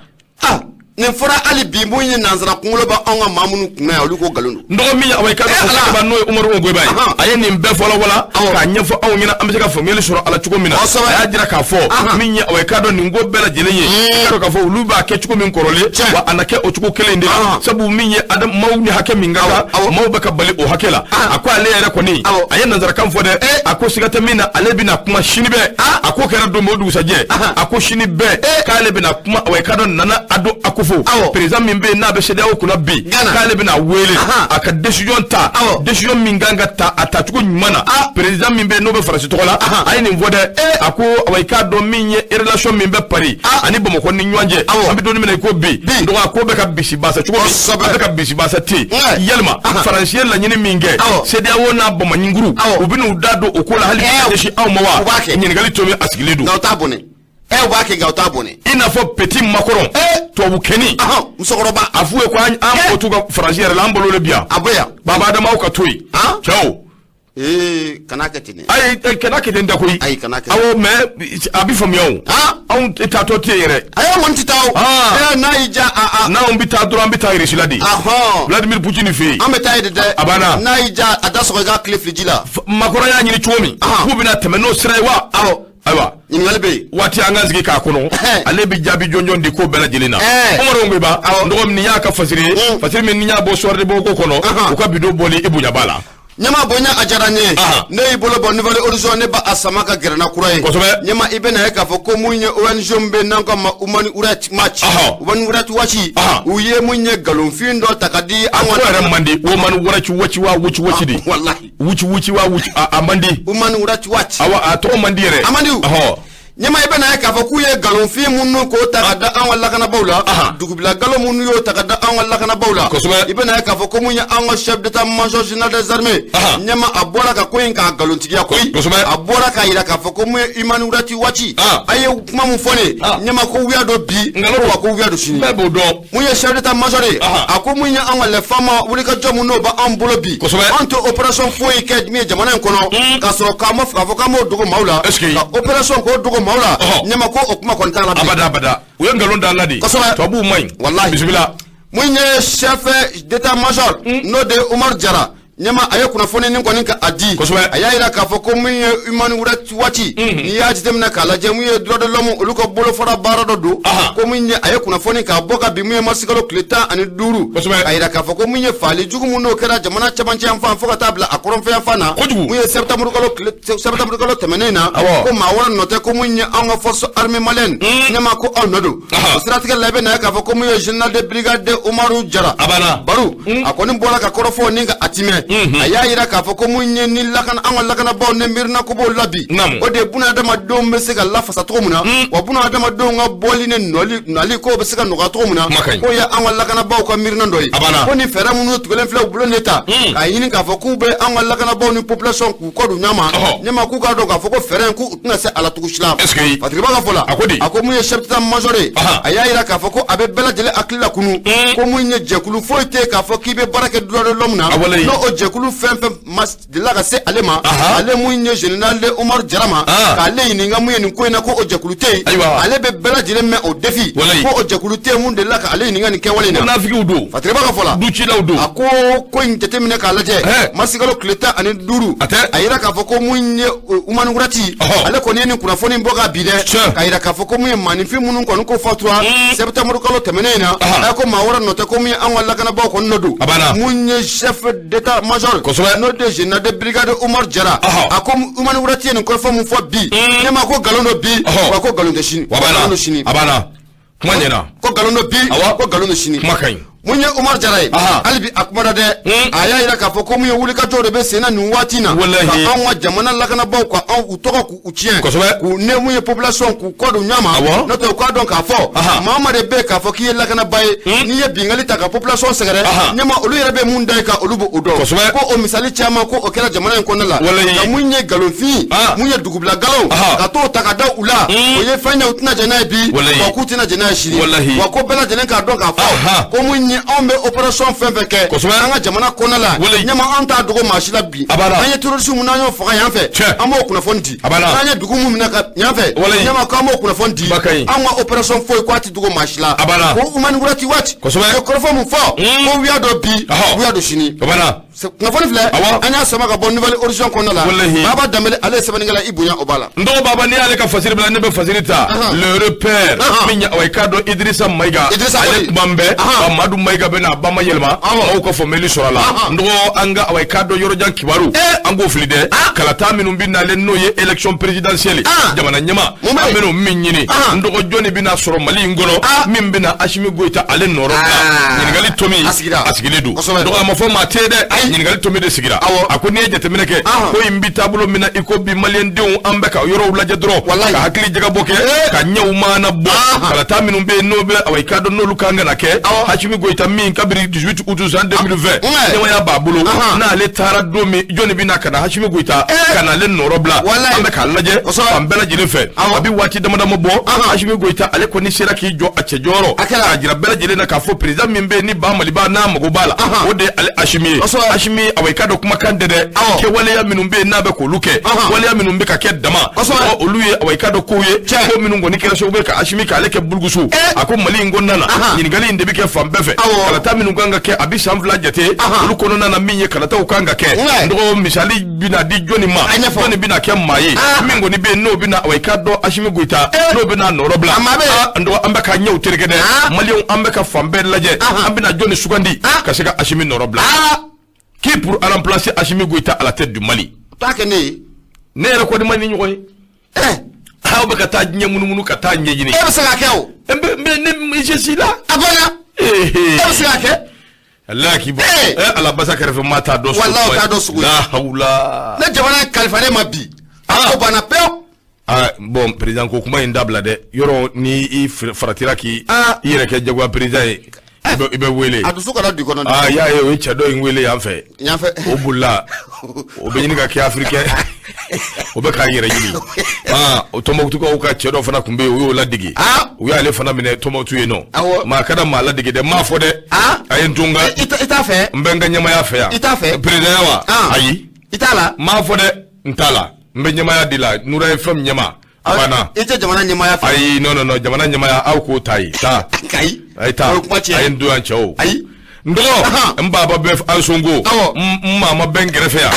Nin fɔra hali bi, mun ye nansara kunkolo bɛ anw ka maa minnu kunna yan, olu ko nkalon don. N dɔgɔ, min ye, awa, i ka dɔn, n'o ye Umaru Ongoyiba ye, a ye nin bɛɛ fɔlɔ wala k'a ɲɛfɔ anw ɲɛna, an bɛ se ka faamuyali sɔrɔ a la cogo min na. A y'a jira k'a fɔ min ye, awa, i k'a dɔn, nin ko bɛɛ lajɛlen ye, i k'a dɔn k'a fɔ olu b'a kɛ cogo min kɔrɔlen, wa a na kɛ o cogo kelen in de la, sabu min ye maaw ni hakɛ min ka kan, maaw bɛ ka bali o hakɛ la. A ko ale yɛrɛ kɔni, a ye nansarakan fɔ dɛ, a ko siga tɛ min na, ale bɛna kuma sini bɛɛ. A ko kɛra don min, o dugusajɛ, a ko sini bɛɛ k'ale bɛna kuma, awa, i k'a dɔn, Nana Ado Akufo, président min bɛ yen n'a bɛ CEDEAO kunna bi, k'ale bɛna wele a ka décision ta, décision min kan ka ta, a tacogo ɲuman na. Président min bɛ yen n'o bɛ Faransi tɔgɔ la, a ye nin fɔ dɛ. A ko, awa, i k'a dɔn, min ye relation min bɛ Paris ani Bamakɔ ni ɲɔgɔn cɛ, an bɛ don min na i ko bi, donc a ko bɛ ka bisibasa cogo min, a bɛ ka bisibasa ten. Yalima Faransi ye laɲini min kɛ, CEDEAO n'a bamaɲinkuru, u bɛ n'u da don o ko la hali ka ɲɛsin anw ma wa? Ɲininkali to min, a sigilen don. Non, t'a bɔnɛ. Ɛ, u b'a kɛ, nka u t'a bɔnɛ. I n'a fɔ petit Macron, tubabu kɛni. Musokɔrɔba. A f'u ye ko an mago t'u ka Faransi yɛrɛ la, an balo de bi yan. A bɛ yan. Baba Adamaw ka to yen. Cɛw. Ee, kana kɛ ten dɛ. Ayi, kana kɛ ten tɛ koyi. Ayi, kana kɛ. Awɔ, mais a bɛ faamuya o. Anw taatɔ tɛ yen yɛrɛ. Ayi, an kɔni tɛ taa o. Ee, n'a y'i diya a. N'anw bɛ taa dɔrɔn, an bɛ taa Russie la de. Vladimir Poutine fɛ yen. An bɛ taa yen de dɛ. A banna. N'a y'i diya, a da sɔgɔ i ka tile fili ji la. Macron y'a ɲini cogo min, k'u bɛna tɛmɛ n'o sira ye wa? Awɔ. Ayiwa. Ɲininkali bɛ yen. Waati an ka sigi k'a kɔnɔ, ale bɛ jaabi jɔnjɔn di ko bɛɛ lajɛlen na. Umaru Ngweba, n dɔgɔ, nin y'a ka fasiri ye, fasiri min ni y'a bɔ Soir de Bamako kɔnɔ, u ka bidon bɔli i bonya b'a la. Ɲɛma, bonya a diyara n ye. Ne y'i bolo bɔ Nouvel Horizon, ne ba a sama ka gɛrɛ na kura ye. Ɲɛma, i bɛna ye k'a fɔ ko mun ye ONG min bɛ n'an ka ma Human Rights Watch, Human Rights Watch, u ye mun ye nkalonfin dɔ ta ka di an ka. A yɛrɛ man di, Human Rights Watch wa Watch Watch de. Walahi. Watch Watch wa Watch, a man di. Human Rights Watch. Awɔ, a tɔgɔ man di yɛrɛ. A man di. Ɲɛma, i bɛna ye k'a fɔ k'u ye nkalonfin minnu k'o ta ka da an ka lakanabaaw la, dugubila nkalon minnu y'o ta ka da an ka lakanabaaw la. I bɛna ye k'a fɔ ko mun ye an ka chef d'état major général des armées, ɲɛma, a bɔra ka ko in k'a nkalontigiya koyi. A bɔra k'a yira k'a fɔ ko mun ye Human Rights Watch, a ye kuma mun fɔ ne ɲɛma, ko wuya dɔ bi, wa ko wuya dɔ sini. Bɛɛ b'o dɔn. Mun ye chef d'état major ye, a ko mun ye an ka les FAMa wulikajɔ mun n'o b'an bolo bi, an tɛ opération foyi kɛ min ye jamana in kɔnɔ k'a sɔrɔ k'an ma k'a fɔ k'an b'o dogo maaw la, ka opération k'o dogo maaw la. Ɲɛma, ko o kuma kɔni t'a la bilen. Abada abada, u ye nkalon da la de. Tubabuw man ɲi. Walahi. Bisimila. Mun ye chef d'état major, n'o de ye Umaru Jara, ɲɛma, a ye kunnafoni nin kɔni ka a di. A y'a yira k'a fɔ ko mun ye Human Rights Watch, n'i y'a jateminɛ k'a lajɛ, mun ye droit de l'homme olu ka bolofara baara dɔ don, ko mun ye a ye kunnafoni k'a bɔ ka bin mun ye marisikalo tile 15, k'a yira k'a fɔ ko mun ye faali jugu mun n'o kɛra jamana cɛmancɛ yan fan fo ka taa bila a kɔrɔnfɛ yan fan na, mun ye septembre kalo tile, septembre kalo tɛmɛnen na, ko maa wɛrɛ nɔ tɛ, ko mun ye anw ka force armée malienne, ɲɛma, ko aw nɔ don. O siratigɛ la, i bɛ na ye k'a fɔ ko mun ye général de brigade Umaru Jara Baru, a kɔni bɔra ka kɔrɔfɔ ni ka a timɛ. A y'a yira k'a fɔ ko mun ye ni lakana, an ka lakanabaaw ni miirina ko b'o la bi, o de ye buna adamadenw bɛ se ka lafasa cogo min na, wa buna adamadenw ka bɔli ni nɔli nali k'o bɛ se ka nɔgɔya cogo min na, k'o ye an ka lakanabaaw ka miirina dɔ ye. Ko ni fɛɛrɛ minnu tigɛlen filɛ u bolo ne ta k'a ɲini k'a fɔ k'u bɛ an ka lakanabaaw ni population k'u kɔ don ɲɔgɔn ma, ɲɛma, k'u k'a dɔn k'a fɔ ko fɛɛrɛ in, k'u tɛna se a la cogo si la. Fatiriba ka fɔ la, a ko mun ye chef d'état major ye, a y'a yira k'a fɔ ko a bɛ bɛɛ lajɛlen hakili la kunu, ko mun ye jɛkulu foyi tɛ k'a fɔ k'i bɛ baara kɛ droit de l'homme na, n'o o jɛkulu fɛn fɛn ma delila ka se ale ma, ale mun ye général de Umaru Jara ma, k'ale ɲininka mun ye nin ko in na, ko o jɛkulu tɛ yen. Ale bɛ bɛɛ lajɛlen mɛn o défi, ko o jɛkulu tɛ yen mun delila ka ale ɲininka nin kɛwale in na. Munafigiw don. Fatiriba ka fɔ la, ducilaw don. A ko ko in jateminɛ k'a lajɛ, marisikalo tile 15, a yira k'a fɔ ko mun ye Human Rights, ale kɔni ye nin kunnafoni bɔ ka bi dɛ, k'a yira k'a fɔ ko mun ye maaninfin minnu kɔni ko fatura septembre kalo tɛmɛnen in na, a ko maa wɛrɛ nɔ tɛ, ko mun ye an ka lakanabaaw kɔni nɔ don. Mun ye chef d'état major, n'o de général de brigade Umaru Jara, a ko Human Rights ye nin kɔrɔfɔ mun fɔ bi, ne ma ko nkalon don bi, wa ko nkalon tɛ sini. Nkalon don sini. A banna, kuma ɲɛna. Ko nkalon don bi, ko nkalon don sini. Kuma ka ɲi. Mun ye Umaru Jara ye, hali bi a kumana dɛ, a y'a yira k'a fɔ ko mun ye wulikajɔw de bɛ sen na nin waati in na, ka anw ka jamana lakanabaaw ka anw u tɔgɔ k'u tiɲɛ, k'u ne mun ye population k'u kɔ don ɲɔgɔn ma. N'o tɛ, u k'a dɔn k'a fɔ maa ma de bɛ k'a fɔ k'i ye lakanaba ye, n'i ye binkanni ta ka population sɛgɛrɛ, ɲɛma, olu yɛrɛ bɛ mun da i kan, olu b'o dɔn. Ko o misali caman ko o kɛra jamana in kɔnɔna la. Nka mun ye nkalonfin, mun ye dugubila nkalon, ka t'o ta ka da u la, o ye fɛn ye u tɛna jɛn n'a ye bi, wa k'u tɛna jɛn n'a ye sini. Wa ko bɛɛ lajɛlen k'a dɔn k'a fɔ ko mun ye anw bɛ opération fɛn fɛn kɛ an ka jamana kɔnɔna la, ɲɛma, an t'a dogo maa si la bi. An ye terroriste mun n'an y'o faga yan fɛ, an b'o kunnafoni di. N'an ye dugu mun minɛ ka yan fɛ, ɲɛma, k'an b'o kunnafoni di. An ka opération foyi ko a ti dogo maa si la. Ko Human Rights Watch ye kɔrɔfɔ mun fɔ, ko wuya dɔ bi, wuya dɔ sini. Kunnafoni filɛ, an y'a sama ka bɔ Nouvel Horizon kɔnɔna la. Baba Danbele, ale ye sɛbɛnnikɛla, i bonya o b'a la. N dɔgɔ Baba, n'i y'ale ka fasiri bila, ne bɛ fasiri ta Le Repère, min ye i k'a dɔn Idrissa Mayiga, ale kuma bɛɛ Madu Mayiga bɛ na a ba ma yɛlɛma, aw ka faamuyali sɔrɔ a la. N dɔgɔ, an ka i k'a dɔn yɔrɔjan kibaru, an k'o fili dɛ, kalata minnu bɛ nalen, n'o ye élection présidentielle, jamana ɲɛma, an bɛn'o min ɲini, n dɔgɔ, jɔnni bɛna sɔrɔ Mali in kɔnɔ min bɛna Asimi Goyita ale nɔrɔ bila? Ɲininkali tomi a sigilen don. Dɔgɔ, a ma fɔ maa tɛ dɛ. Ɲininkali tomi de sigira. A ko n'i ye jateminɛ kɛ, ko in bi taabolo min na i ko bi, maliyɛndenw, an bɛ ka yɔrɔw lajɛ dɔrɔn ka hakili jagabɔ kɛ, ka ɲɛw maana bɔ. Kalata minnu bɛ yen, n'o bɛ awa i k'a dɔn n'olu kan ka na kɛ, Asimi Goyita min kabiri 18 août san 2020 ɲɛmaya b'a bolo, n'ale taara don min, jɔnni bɛna ka na Asimi Goyita ka n'ale nɔrɔ bila? An bɛ k'a lajɛ fan bɛɛ lajɛlen fɛ. A bɛ waati dama dama bɔ, Asimi Goyita ale kɔni sera k'i jɔ a cɛ jɔyɔrɔ k'a jira bɛɛ lajɛlen na k'a fɔ président min bɛ yen ni ba Maliba n'a mago b'a la, o de ye ale Asimi ye. Asimi, awa i k'a dɔn kumakan tɛ dɛ, kɛwaleya minnu bɛ yen n'a bɛ k'olu kɛ, waleya minnu bɛ ka kɛ dama, olu ye awa i k'a dɔn kow ye, ko minnu kɔni kɛra sababu ye ka Asimi k'ale kɛ bulukusu. A ko Mali in kɔnɔna na, ɲininkali in de bɛ kɛ fan bɛɛ fɛ. Kalata minnu kan ka kɛ, a bɛ san 2 jate, olu kɔnɔna na, min ye kalataw kan ka kɛ, n dɔgɔ, misali bɛna di jɔnni ma? Jɔnni bɛna kɛ maa ye min kɔni bɛ yen n'o bɛna awa i k'a dɔn Asimi Goyita n'o bɛna nɔrɔ bila? N dɔgɔ, an bɛ ka ɲɛw tereke dɛ. Maliyɛnw, an bɛ ka fan bɛɛ lajɛ, an bɛna jɔnni sugandi ka se ka Asimi nɔrɔ bila? Qui pour remplacer Assimi Goïta à la tête du Mali? T'a kɛ ne ye. Ne yɛrɛ kɔni ma ni ɲɔgɔn ye. Aw bɛ ka taa diɲɛ munumunu ka taa ɲɛɲini. E bɛ se k'a kɛ o. Ne, je suis là. A banna. E bɛ se k'a kɛ. Ala k'i bɔ ala basa kɛrɛfɛ, maa t'a dɔn. Walahi, o t'a dɔn sugu ye. La hawula. Ne jamana kalifa ne ma bi. A ko banna pewu. Ah bon, président ko kuma in dabila dɛ. Yɔrɔ ni i faratira k'i i yɛrɛ kɛ jagoya président ye, i bɛ wele. A dusu kana don i kɔnɔ. Aa, y'a ye, o ye cɛ dɔ in wele yan fɛ. Yan fɛ. O bolila, o bɛ ɲini ka kɛ africain, o bɛ k'a yɛrɛ ɲini. Aa, o Tɔnbɔkutukaw ka cɛ dɔ fana tun bɛ yen, o y'o ladege. U y'ale fana minɛ Tɔnbɔkutu yen nɔ. Maa kana maa ladege dɛ, n m'a fɔ dɛ. A ye n to n ka. I t'a fɛ. N bɛ n ka ɲɛmaya fɛ yan. I t'a fɛ. Président wa? Ayi. I t'a la. N m'a fɔ dɛ, n t'a la. N bɛ ɲɛmaya de la, Nura ye fɛn ɲɛma. A banna. I tɛ jamana ɲɛmaya fɛ. Ayi, non non non, jamana ɲɛmaya, aw k'o ta ye. Taa. Ayi. A ye taa. A ye n don yan cɛw. Ayi. N dɔgɔ, n baba bɛ an sonko, n maama bɛ n kɛrɛfɛ yan,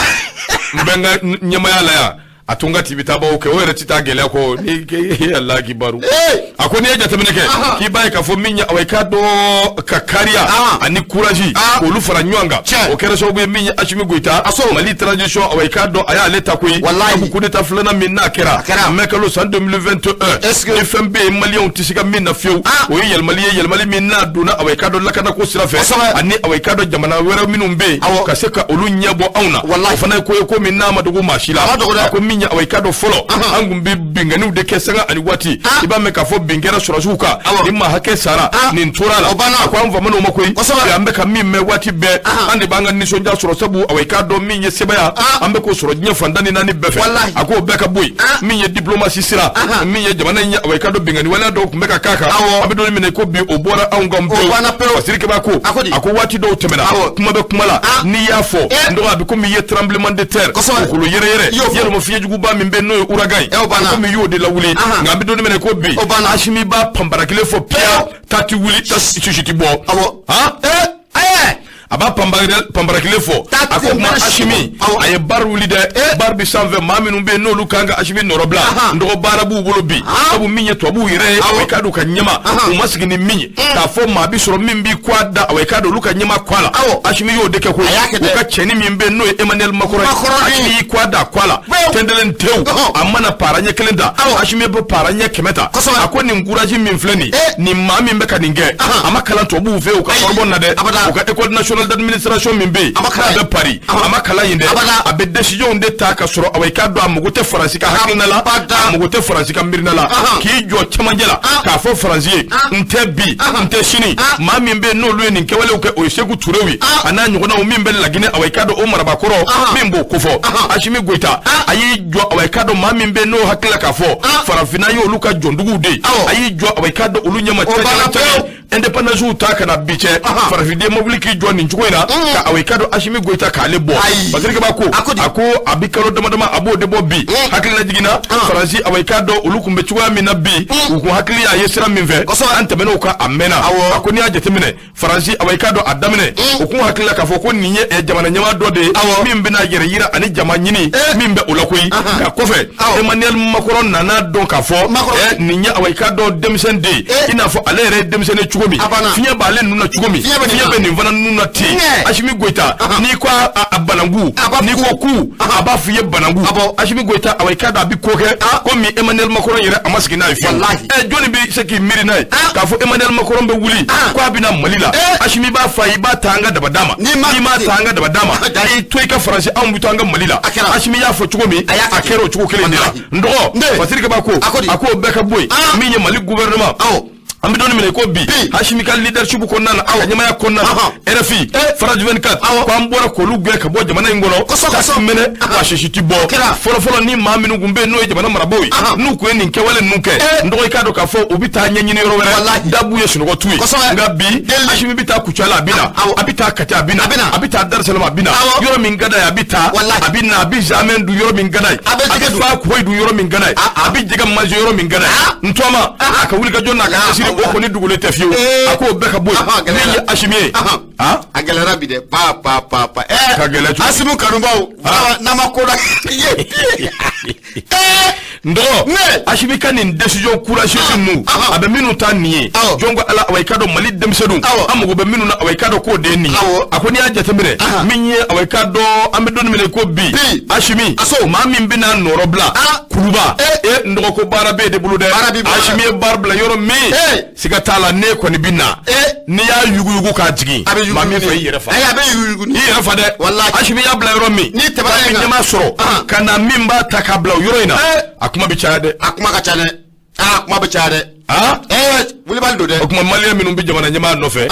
n bɛ n ka ɲɛmaya la yan. A to n ka tibi taabaw kɛ, o yɛrɛ tɛ taa gɛlɛya kɔ ni Ala kibaru. A ko n'i ye jateminɛ kɛ, k'i b'a ye k'a fɔ min ye awa i k'a dɔn ka kariya ani courage k'olu fara ɲɔgɔn kan, o kɛra sababu ye min ye Asimi Goyita, Mali transition, awa i k'a dɔn a y'ale ta koyi. Sabu coup d'état filanan min n'a kɛra mai kalo san 2021, ni fɛn bɛ yen maliyɛnw tɛ se ka min na fiyewu, o ye yɛlɛmali ye, yɛlɛmali min n'a donna awa i k'a dɔn lakanako sira fɛ, ani awa i k'a dɔn jamana wɛrɛ minnu bɛ yen ka se ka olu ɲɛ bɔ anw na. O fana ye ko ye, ko min n'a ma dogo maa si la. A ko min ye awa i k'a dɔn fɔlɔ, an kun bɛ binkanniw de kɛ sanga ani waati, i b'a mɛn k'a fɔ bin kɛra sɔrɔsiw kan, ni maa hakɛ sara, nin tora la. A ko an famana o ma koyi. An bɛ ka min mɛn waati bɛɛ, an de b'an ka nisɔndiya sɔrɔ, sabu awa i k'a dɔn min ye sebaya, an bɛ k'o sɔrɔ diɲɛ fan tan ni naani bɛɛ fɛ. A k'o bɛɛ ka bɔ yen. Min ye diplomatie sira, min ye jamana in ye, awa i k'a dɔn binkanni waleya dɔw tun bɛ ka k'a kan, an bɛ don min na i ko bi, o bɔra anw kan pewu. Fasiri Keba ko, a ko waati dɔw tɛmɛna, kuma bɛ kuma la, n'i y'a fɔ, n dɔgɔ, a bɛ komi i ye tremblement de terre, dugukolo yɛrɛyɛrɛ, yalima fiɲɛjuguba min bɛ n'o ye ouragan ye, komi i y'o de lawuli. Nka an bɛ don min na i ko bi, Asimi b'a panpara kelen fɔ piya, ta ti wuli, ta sisi ti bɔ. A b'a panpara kelen fɔ. A ko kuma Asimi a ye baara wuli dɛ, baara bi sanfɛ, maa minnu bɛ yen n'olu kan ka Asimi nɔrɔ bila, n dɔgɔ, baara b'u bolo bi. Sabu min ye tubabuw yɛrɛ ye, awa i k'a dɔn u ka ɲɛma u ma sigi ni min ye, k'a fɔ maa bi sɔrɔ min b'i kɔ a da, awa i k'a dɔn olu ka ɲɛma kɔ a la, Asimi y'o de kɛ koyi. U ka cɛni min bɛ yen n'o ye Emmanuel Macron ye, Asimi y'i kɔ a da a kɔ a la tɛntɛlen tewu, a mana para ɲɛ kelen ta, Asimi bɛ para ɲɛ 100 ta. A ko nin courage min filɛ nin, nin maa min bɛ ka nin kɛ, a ma kalan tubabuw fɛ yen u ka Sorbonne na dɛ, u ka école nationale d'administration min bɛ yen n'a bɛ Paris, a ma kalan yen dɛ. A bɛ décision de ta ka sɔrɔ awa i k'a dɔn a mago tɛ Faransi ka hakilina la, a mago tɛ Faransi ka miirina la, k'i jɔ cɛmancɛ la k'a fɔ Faransi ye: n tɛ bi, n tɛ sini. Maa min bɛ yen n'olu ye nin kɛwalew kɛ, o ye Seku Turew ye, a n'a ɲɔgɔnnaw min bɛ Laginɛ, awa i k'a dɔn o marabakɔrɔ min b'o kofɔ. Asimi Goyita a y'i jɔ, awa i k'a dɔn maa min bɛ yen n'o hakili la k'a fɔ farafinna ye olu ka jɔnduguw de ye, a y'i jɔ awa i k'a dɔn olu ɲɛma cɛ indépendance ta ka na bi cɛ, farafiden mobili k'i jɔ nin cogo in na ka awa i k'a dɔn Asimi Goyita k'ale bɔ. Basiri Keba ko, a ko a bi kalo dama dama a b'o de bɔ bi. Hakilina jiginna, Faransi, awa i k'a dɔn olu tun bɛ cogoya min na bi, u kun hakili y'a ye sira min fɛ, an tɛmɛn'o kan a mɛnna. A ko n'i y'a jateminɛ, Faransi, awa i k'a dɔn a daminɛ, u kun hakili la k'a fɔ ko nin ye jamana ɲɛmaa dɔ de ye min bɛna yɛrɛ yira ani jama ɲini min bɛ o la koyi. Nka kɔfɛ, Emmanuel Macron nana dɔn k'a fɔ nin ye awa i k'a dɔn denmisɛn de ye, i n'a fɔ ale yɛrɛ ye denmisɛnnin cogo min, fiɲɛ b'ale nun na cogo min, fiɲɛ bɛ nin fana nun na ten. tɛ yen. Asimi Goyita, n'i ko a bananku, n'i ko ku, a b'a f'i ye bananku. Asimi Goyita, awa, i k'a dɔn a bɛ ko kɛ komi Emmanuel Macron yɛrɛ, a ma sigi n'a ye fiyewu. Ɛ, jɔnni bɛ se k'i miiri n'a ye k'a fɔ Emmanuel Macron bɛ wuli k'a bɛ na Mali la? Asimi b'a fɔ a ye, i b'a ta an ka daba d'a ma, n'i m'a ta an ka daba d'a ma, i to i ka Faransi, anw bɛ to an ka Mali la. Asimi y'a fɔ cogo min, a kɛra o cogo kelen de la. N dɔgɔ Fasiri Kaba ko a k'o bɛɛ ka bɔ yen. Min ye Mali gouvernement, an bɛ don min na i ko bi, Asimi ka leadership kɔnɔna na, a ka ɲɛmaaya kɔnɔna na, RFI, France 24, ko an bɔra k'olu gɛn ka bɔ jamana in kɔnɔ. Taasi mɛnɛ wa sisi ti bɔ. Fɔlɔfɔlɔ, ni maa minnu tun bɛ yen, n'o ye jamana marabaaw ye, n'u tun ye nin kɛwale ninnu kɛ, n dɔgɔ, i k'a dɔn k'a fɔ u bɛ taa ɲɛɲini yɔrɔ wɛrɛ, da b'u ye, sunɔgɔ t'u ye. Nka bi, Asimi bɛ taa Kucala, a bɛ na, a bɛ taa Kati, a bɛ na, a bɛ taa Darusalama, a bɛ na. Yɔrɔ min ka d'a ye, a bɛ taa, a bɛ na, a bɛ zamɛ dun yɔrɔ min ka d'a ye, a bɛ fa koyi dun yɔrɔ min ka d'a ye, a bɛ jɛgɛ manger yɔrɔ min ka d'a ye. N tɔgɔma, a ka wuli ka jɔ n'a ka cɛsiri, o kɔni dugulen tɛ fiyewu. A k'o bɛɛ ka bɔ yen. Min ye Asimi ye, a gɛlɛyara bi dɛ, pa pa pa pa. Ka gɛlɛya cogo? Asimi kanubaw, n'a ma ko la ye. N dɔgɔ, Asimi ka nin décision courageuse ninnu, a bɛ minnu ta nin ye, jɔn ko Ala, awa, i k'a dɔn Mali denmisɛnninw, an mago bɛ minnu na, awa, i k'a dɔn k'o de ye nin ye. A ko n'i y'a jateminɛ, min ye, awa, i k'a dɔn an bɛ don min na i ko bi, Asimi, maa min bɛna nɔrɔ bila Kuluba, e n dɔgɔ, ko baara b'e de bolo dɛ. Asimi ye baara bila yɔrɔ min, siga t'a la, ne kɔni bɛ na. N'i y'a yuguyugu k'a jigin, maa min fɛ, i yɛrɛ fa. A bɛ yuguyugu. I yɛrɛ fa dɛ. Asimi y'a bila yɔrɔ min, n'i tɛmɛna yen, ɲɛmaa sɔrɔ ka na, min b'a ta k'a bila o yɔrɔ in na, a kuma bɛ caya dɛ. A kuma ka ca dɛ, a kuma bɛ caya dɛ. Wulibali don dɛ. O tuma, maliyɛn minnu bɛ jamana ɲɛmaa nɔfɛ,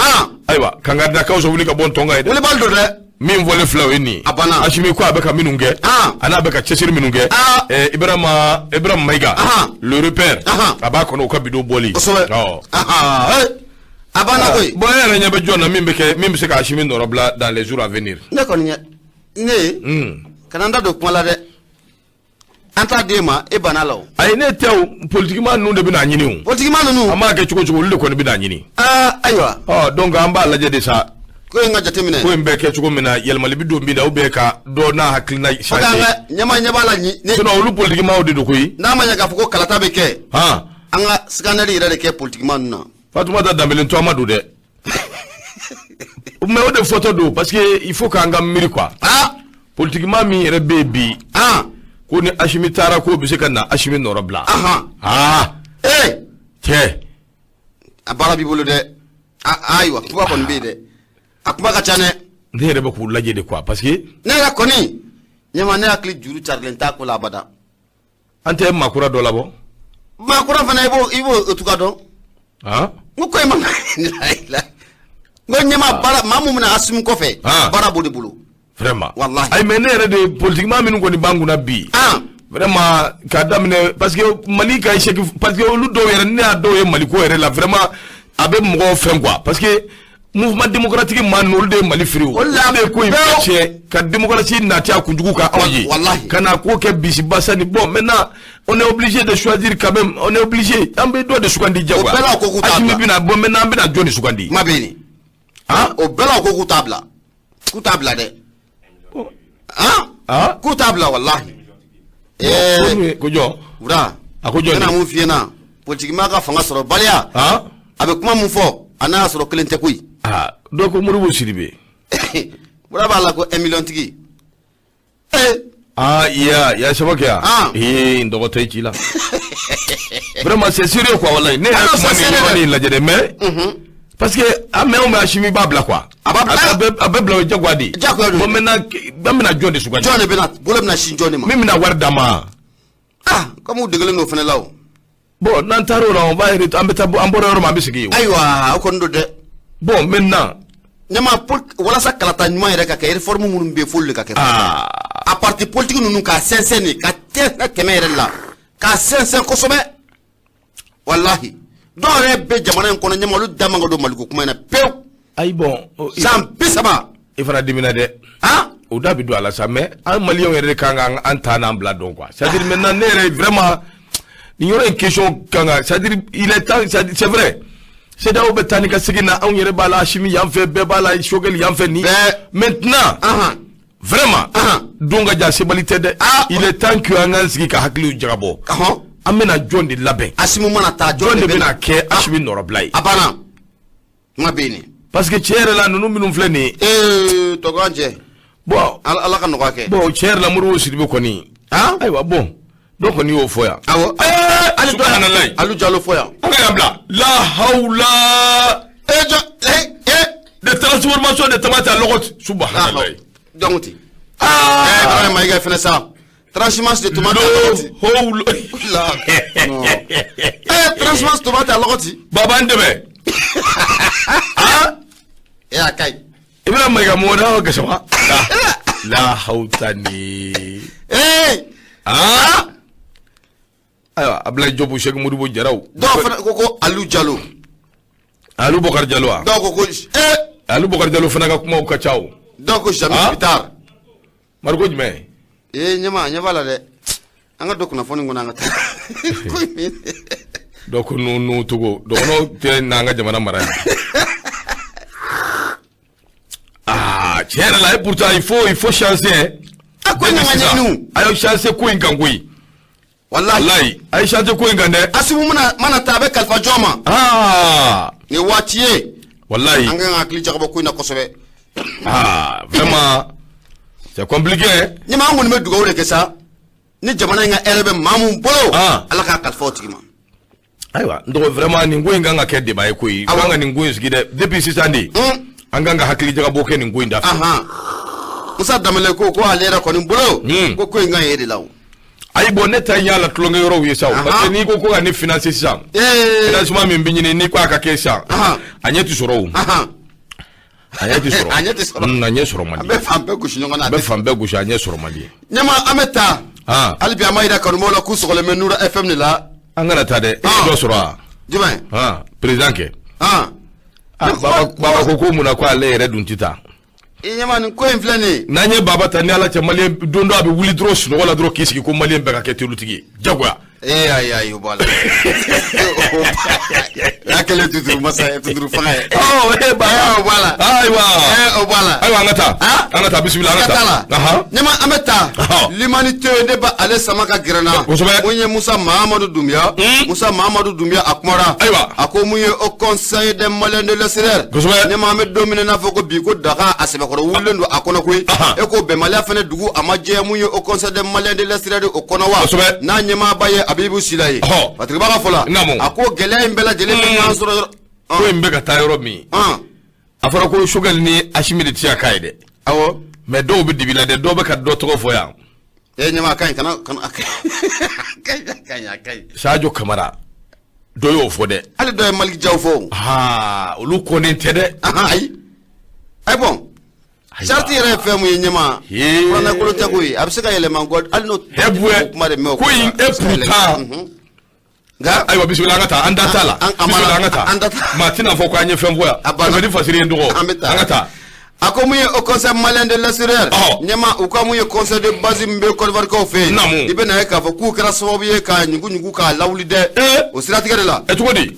ayiwa, kankaridakaw sɔn wuli ka bɔ n tɔn kan ye dɛ. Wulibali don dɛ. Min fɔlen filɛ, o ye nin ye. A banna. Asimi ko a bɛ ka minnu kɛ, a n'a bɛ ka cɛsiri minnu kɛ, Ibrahima, Ibrahima Mayiga, le repère, a b'a kɔnɔ u ka bidon bɔli. Kosɛbɛ. A banna koyi. Bon, e yɛrɛ ɲɛ bɛ jɔn na min bɛ kɛ, min bɛ se ka Asimi nɔrɔ bila dans les jours à venir? Ne kɔni ɲɛ ne kana n da don kuma la dɛ, an t'a d'e ma, e banna la o. Ayi, ne tɛ o, politikima ninnu de bɛna ɲini o. Politikima ninnu. An b'a kɛ cogo cogo, olu de kɔni bɛna ɲini. Aa, ayiwa. Ɔ, donc an b'a lajɛ de sa. Ko in ka jateminɛ. Ko in bɛ kɛ cogo min na, yɛlɛmali bɛ don min na, ou bien ka dɔ n'a hakilina changer. Ɲɛma ɲɛ b'a la. Sinon olu politikimaw de don koyi. N'a ma ɲɛ k'a fɔ ko kalata bɛ kɛ, an ka scanner yɛrɛ de kɛ politikima ninnu na. Fatumata Danbele tɔgɔma don dɛ, mais o de fɔtɔ don, parce que il faut k'an ka miiri quoi. Politikima min yɛrɛ bɛ yen bi, ko ni Asimi taara, k'o bɛ se ka na Asimi nɔrɔ bila. Cɛ. A baara b'i bolo dɛ. Ayiwa, kuma kɔni bɛ yen dɛ, a kuma ka ca dɛ. Ne yɛrɛ bɛ k'u lajɛ de quoi, parce que. Ne yɛrɛ kɔni ɲɛma, ne hakili juru carilen t'a ko la abada. An tɛ maa kura dɔ labɔ. Maa kura fana, i b'o tuga dɔn. N ko ko in ma, n ko ɲɛma, baara maa mun bɛna Asimi kɔfɛ, baara b'o de bolo. Vraiment. Walahi. Ayi, mais ne yɛrɛ de, politiquement minnu kɔni b'an kunna bi, vraiment, k'a daminɛ, parce que Mali ka échec, parce que olu dɔw yɛrɛ, ne y'a dɔw ye Mali ko yɛrɛ la, vraiment a bɛ mɔgɔw fɛn quoi, parce que mouvement démocratique maa ninnu, olu de ye Mali firi o. Olu de ye ko in bɛɛ tiɲɛ ka démocratie nati a kunjugu kan anw ye. Walahi. Ka na ko kɛ bisibasa ni. Bon, maintenant on est obligé de choisir quand même, on est obligé, an bɛ dɔ de sugandi jagoya. O bɛɛ la, o ko k'u t'a Asimi bila. bɛna, bon, maintenant an bɛna jɔn de sugandi? Kuma bɛ yen. O bɛɛ la, o ko k'u t'a bila, k'u t'a bila dɛ. K'u t'a bila, walahi. Ko jɔn? Wura. A ko jɔn? N bɛna mun f'i ɲɛna? Politikima ka fanga sɔrɔ baliya. A bɛ kuma mun fɔ, a n'a y'a sɔrɔ kelen tɛ koyi. Aa, dɔ ko Modibo Sidibe. Wura b'a la ko 1 million tigi. Ah, iya, ya saba kɛ yan. Ee, n dɔgɔ tɛ ci la. Vraiment, c'est sérieux quoi, wallahi. Ne yɛrɛ kuma nin yɔrɔ nin lajɛ dɛ, mais parce que an mɛ, anw bɛ Asimi b'a bila quoi. A b'a bila. A bɛ bila, o ye jagoya de ye. Jagoya don. Bon, maintenant an bɛna jɔn de sugandi? Jɔn de bɛna bolo bɛna sin jɔn de ma? Min bɛna wari d'a ma. Ah, comme u degelen don o fana la o. Bon, n'an taara o la, on va an bɛ taa, an bɔra yɔrɔ min, an bɛ segin yen. Ayiwa, o kɔni don dɛ. Bon, maintenant. Ɲama, walasa kalata ɲuman yɛrɛ ka kɛ, réforme minnu bɛ yen, f'olu de ka kɛ. A parti politique ninnu k'a sɛnsɛn de, ka tɛnsɛn kɛmɛ yɛrɛ la, k'a sɛnsɛn kosɛbɛ, walahi. Dɔw yɛrɛ bɛ jamana in kɔnɔ, ɲama, olu da man ka don Maliko kuma in na pewu. Ayi, bon. San 30. I fana dimina dɛ. O da bɛ don a la sa, mais an maliyɛnw yɛrɛ de kan ka an ta n'an bila dɔn quoi. C'est à dire maintenant, ne yɛrɛ vraiment, nin yɔrɔ in question kan ka, c'est à dire il est temps, c'est vrai. CEDEAO bɛ taa ni ka segin na, anw yɛrɛ b'a la, Asimi yan fɛ, bɛɛ b'a la, Choguel yan fɛ ni. Maintenant. Vraiment. Don ka jan, sebali tɛ dɛ. Il est temps que an k'an sigi ka hakiliw jagabɔ. An bɛna jɔn de labɛn? Asimi mana taa, jɔn de bɛna kɛ Asimi nɔrɔbila ye? A banna, kuma bɛ yen. Parce que tiɲɛ yɛrɛ la ninnu minnu filɛ nin ye. Ee tɔgɔ cɛ. Bon Ala ka nɔgɔya kɛ. Bon tiɲɛ yɛrɛ la Modibo Sidibe kɔni. Ayiwa bon dɔ kɔni y'o fɔ yan. Awɔ. Hali dɔ Alu Jalo fɔ yan. An ka yan bila. La hawla. E jɔ de transformation de tomate à lɔgɔ subahanallahi. Donc ten. Aa. Ibrahima Mayiga fɛnɛ sa. Transhumance de tomate à lɔgɔ. Hawla. Transhumance tomate à lɔgɔ. Baba n dɛmɛ. A ka ɲi. Ibrahima Mayiga mɔgɔ da gasama. La hawtani. Ayiwa Abdoulaye Diop Cheikh Modibo Jaraw. Dɔw fana ko Alu Jalo. Alu Bokar Jalo wa. Dɔw ko Alu Bokar Jalo fana ka kumaw ka ca o. Dɔw ko jamais plus tard. Mariko jumɛn. Ɲɛma ɲɛ b'a la dɛ. An ka don kunnafoni kɔnɔ an ka taa. Dɔw ko nu Togo dɔgɔnɔw tɛ n'an ka jamana mara yan. Tiɲɛ yɛrɛ la et pourtant il faut changer. A ko in ka ɲɛɲini. A ye changer ko in kan koyi. Walayi a ye changer ko in kan dɛ. Asimu mana taa a bɛ kalifa jɔn ma. Nin waati ye. Walayi an kan ka hakili jagabɔ ko in na kosɛbɛ. Vraiment c'est compliqué. Ɲɛma an kɔni bɛ dugawu de kɛ sa. Ni jamana in ka hɛrɛ bɛ maa mun bolo. Ala k'a kalifa o tigi ma. Ayiwa n dɔgɔ vraiment nin ko in kan ka kɛ débat ye koyi. An kan ka nin ko in sigi dɛ depuis sisan de. An kan ka hakili jagabɔ kɛ nin ko in da fɛ. Musa Danbele ko ale yɛrɛ kɔni bolo. Ko in kan ye de la o. Ayi bon ne ta in y'a la tulonkɛ yɔrɔw ye sa o. Parce que n'i ko ka ne financer sisan. Financement min bɛ ɲini n'i ko a ka kɛ sisan. A ɲɛ tɛ sɔrɔ o. A ɲɛ tɛ sɔrɔ. A ɲɛ tɛ sɔrɔ. A ɲɛ sɔrɔ man di. A bɛ fan bɛɛ gosi ɲɔgɔn na. A bɛ fan bɛɛ gosi a ɲɛ sɔrɔ man di. Ɲɛma an bɛ taa. Hali bi an b'a yira kanubaw la k'u sɔgɔlen bɛ Nura FM de la. An kana taa dɛ. E ye dɔ sɔrɔ wa? Jumɛn? Président kɛ. Baba ko mun na ko ale yɛrɛ dun tɛ taa. I ɲɛma nin ko in filɛ nin ye. N'an ye Baba ta ni Ala cɛ maliyɛn don dɔ a bɛ wuli dɔrɔn sunɔgɔ la dɔrɔn k'i sigi ko maliyɛn bɛɛ ka kɛ tulutigi ye jagoya. Ayi o b'a la. O y'a kɛlen tuturu masa ye tuturu fanga ye. Baba o b'a la. Ayiwa. O b'a la. Ayiwa an ka taa. An ka taa bisimila an ka taa. Ɲɛma an bɛ taa. L'humanité ne b'a ale sama ka gɛrɛ na. Kosɛbɛ. Mun ye Musa Mahamadu Dunbiya. Musa Mahamadu Dunbiya a kumara. Ayiwa. A ko mun ye Haut Conseil des Maliens de l'extérieur. Kosɛbɛ. Ɲɛma an bɛ don min na n'a fɔ ko bi ko daga a sɛbɛkɔrɔ wulilen don a kɔnɔ koyi. E ko bɛnbaliya fɛnɛ dugu a ma jɛ mun ye Haut Conseil des Maliens de l'extérieur o kɔnɔ wa. Kosɛbɛ. N'a ɲɛmaaba ye Abibu Sila ye. Patiriba ka fɔ la. A ko gɛlɛya in bɛɛ lajɛlen bɛ ɲɔgɔn sɔrɔ yɔrɔ. Ko in bɛ ka taa yɔrɔ min. A fɔra ko Choguel ni Asimi de tɛ se ka k'a ye dɛ. Awɔ. Mais dɔw bɛ dibi la dɛ, dɔw bɛ ka dɔ tɔgɔ fɔ yan. Ɲɛma a ka ɲi kana a ka ɲi. Sadio Kamara dɔ y'o fɔ dɛ. Hali dɔ ye Malick Diaw fɔ. Olu kɔnnen tɛ dɛ. Ayi. Ayi bon. Charte yɛrɛ ye fɛn mun ye ɲɛma. Kuranɛkolo tɛ koyi a bɛ se ka yɛlɛma hali n'o kuma de mɛn o. Ko in e pourtant. Nka ayiwa bisimila an ka taa an da t'a la. Bisimila an ka taa. An da t'a la. Maa tɛna fɔ k'an ye fɛn fɔ yan. A banna. Sɛbɛnni fasiri ye n dɔgɔ. An bɛ taa. An ka taa. A ko mun ye Haut Conseil malien de l'extérieur. Ɲɛma u ka mun ye conseil de base min bɛ Côte d'Ivoire kaw fɛ yen. Naamu. I bɛ na ye k'a fɔ k'u kɛra sababu ye k'a ɲugu k'a lawuli dɛ. O siratigɛ de la. Cogo di.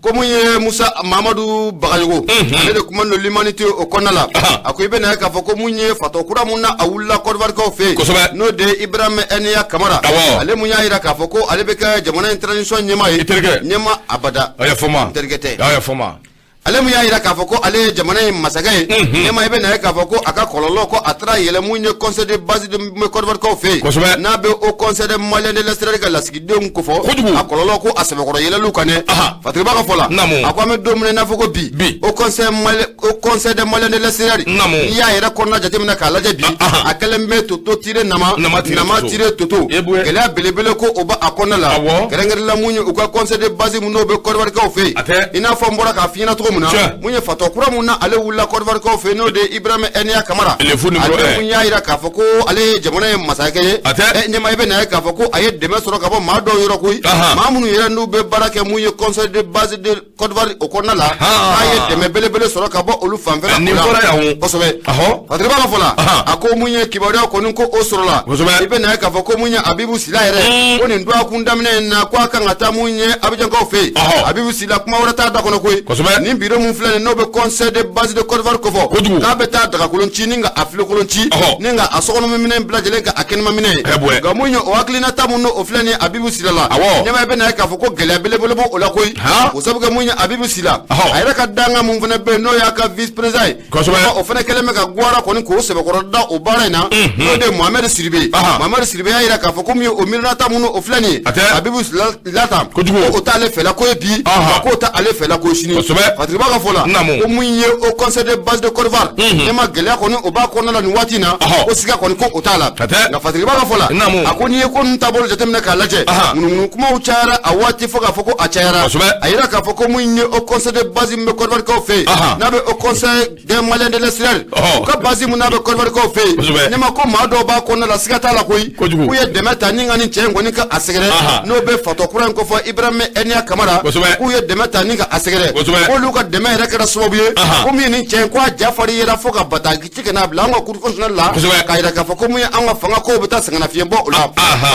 Ko mun ye Musa Mahamadu Bagayogo. Ale de kuma don l'humanité o kɔnɔna la. A ko i bɛ na ye k'a fɔ ko mun ye fatɔ kura mun na a wulila Côte d'Ivoire kaw fɛ yen. Kosɛbɛ. N'o de ye Ibrahima Eniya Kamara. Awɔ. Ale mun y'a yira k'a fɔ ko ale bɛ kɛ jamana in transition ɲɛmaa ye. I terikɛ. Ɲɛmaa abada. A y'a fɔ ma. N terikɛ tɛ. A y'a fɔ ma. Ale mun y'a yira k'a fɔ ko ale ye jamana in masakɛ ye. Ɲɛma i bɛ na ye k'a fɔ ko a ka kɔlɔlɔ ko a taara yɛlɛ mun ye conseil de base de Côte d'Ivoire kaw fɛ yen. Kosɛbɛ. N'a bɛ Haut Conseil des Maliens de l'extérieur ka lasigidenw kofɔ. Kojugu. A kɔlɔlɔ ko a sɛbɛkɔrɔ yɛlɛliw kan dɛ. Fatiriba ka fɔ la. Naamu. A ko an bɛ don min na i n'a fɔ ko bi. Bi. Haut Conseil des Maliens de l'extérieur. Naamu. N'i y'a yɛrɛ kɔnɔna jateminɛ k'a lajɛ bi. A kɛlen bɛ toto tire nama. Nama tire toto. Gɛlɛya belebele ko o b'a kɔnɔna la. Awɔ. Kɛrɛnkɛrɛnla mun ye u ka conseil de base mun n'o bɛ Côte d'Ivoire kaw fɛ yen. A tɛ. I n'a fɔ n bɔra k'a f'i ɲɛna cogo min na. Mun ye fatɔ kura mun na ale wulila Côte d'Ivoire kaw fɛ yen n'o de ye Ibrahima Eniya Kamara. Ale mun y'a yira k'a fɔ ko ale ye jamana ye masakɛ ye. A tɛ. Ɲɛma i bɛ na ye k'a fɔ ko a ye dɛmɛ sɔrɔ ka bɔ maa dɔw yɔrɔ koyi. Maa minnu yɛrɛ n'u bɛ baara kɛ mun ye conseil de base de Côte d'Ivoire o kɔnɔna la. K'a ye dɛmɛ belebele sɔrɔ ka bɔ olu fanfɛla la. Nin fɔra yan o. Kosɛbɛ. Fatiriba ka fɔ la. A ko mun ye kibaruya kɔni ko o sɔrɔla. Kosɛbɛ. I bɛ na ye k'a fɔ ko mun ye Abibu Sila yɛrɛ. Ko nin dɔgɔkun daminɛ in na ko a kan ka taa mun ye Abidjankaw fɛ yen. Abibu Sila kuma wɛrɛ t'a da kɔnɔ koyi. Kosɛbɛ. Nin bureau mun filɛ nin n'o bɛ conseil de base de Côte d'Ivoire kofɔ, Kojugu. k'a bɛ taa dagakolon ci ni ka a filekolon ci ni ka a sokɔnɔ minɛn bɛɛ lajɛlen ka a kɛnɛma minɛn ye. Eh bɔɛ. Nka mun ye o hakilinata mun n'o filɛ nin ye Abibu Sila la, ɲɛmaa bɛ na ye k'a fɔ ko gɛlɛya belebele b'o la koyi. O sabu kɛ mun ye Abibu Sila, a yɛrɛ ka dankan mun fana bɛ yen, n'o y'a ka vice président ye, o fana kɛlen bɛ ka gwara kɔni k'o sɛbɛkɔrɔ da o baara in na, n'o de ye Mohamed Sidibe. Mohamed Sidibe y'a jira k'a fɔ ko mun ye o miirinata mun o filɛ nin ye Abibu Sila la tan, Kojugu. ko o t'ale fɛla ko ye bi, k'o t'ale fɛla ko ye sini. Fatiriba ka fɔ la, ko mun ye au conseil de base de Côte d'Ivoire, ne ma gɛlɛya kɔni o b'a kɔnɔna la nin waati in na, ko siga kɔni ko o t'a la. Nka Fatiriba ka fɔ la, a ko n'i ye ko ninnu taabolo jateminɛ k'a lajɛ, ŋunuŋunu kumaw cayara a waati fo k'a fɔ ko a cayara. A yira k'a fɔ ko mun ye au conseil de base min bɛ Côte d'Ivoire kaw fɛ yen, n'a bɛ au conseil des Maliens de l'extérieur, u ka base mun n'a bɛ Côte d'Ivoire kaw fɛ yen, ne ma ko maa dɔw b'a kɔnɔna la, siga t'a la koyi, k'u ye dɛmɛ ta ni ka nin cɛ in kɔni ka a sɛgɛrɛ, n'o bɛ fatɔ kura in kofɔ Ibrahima Eniya Kamara, k'u ye dɛmɛ ta ni ka a sɛgɛrɛ, k'olu ka dɛmɛ yɛrɛ kɛra sababu ye ko min ye nin cɛ in ko a ja fari yera fo ka bataki ci ka n'a bila an ka cour constitutionnelle la, k'a yira k'a fɔ ko mun ye an ka fanga kow bɛ taa sɛgɛnnafiɲɛ bɔ o la.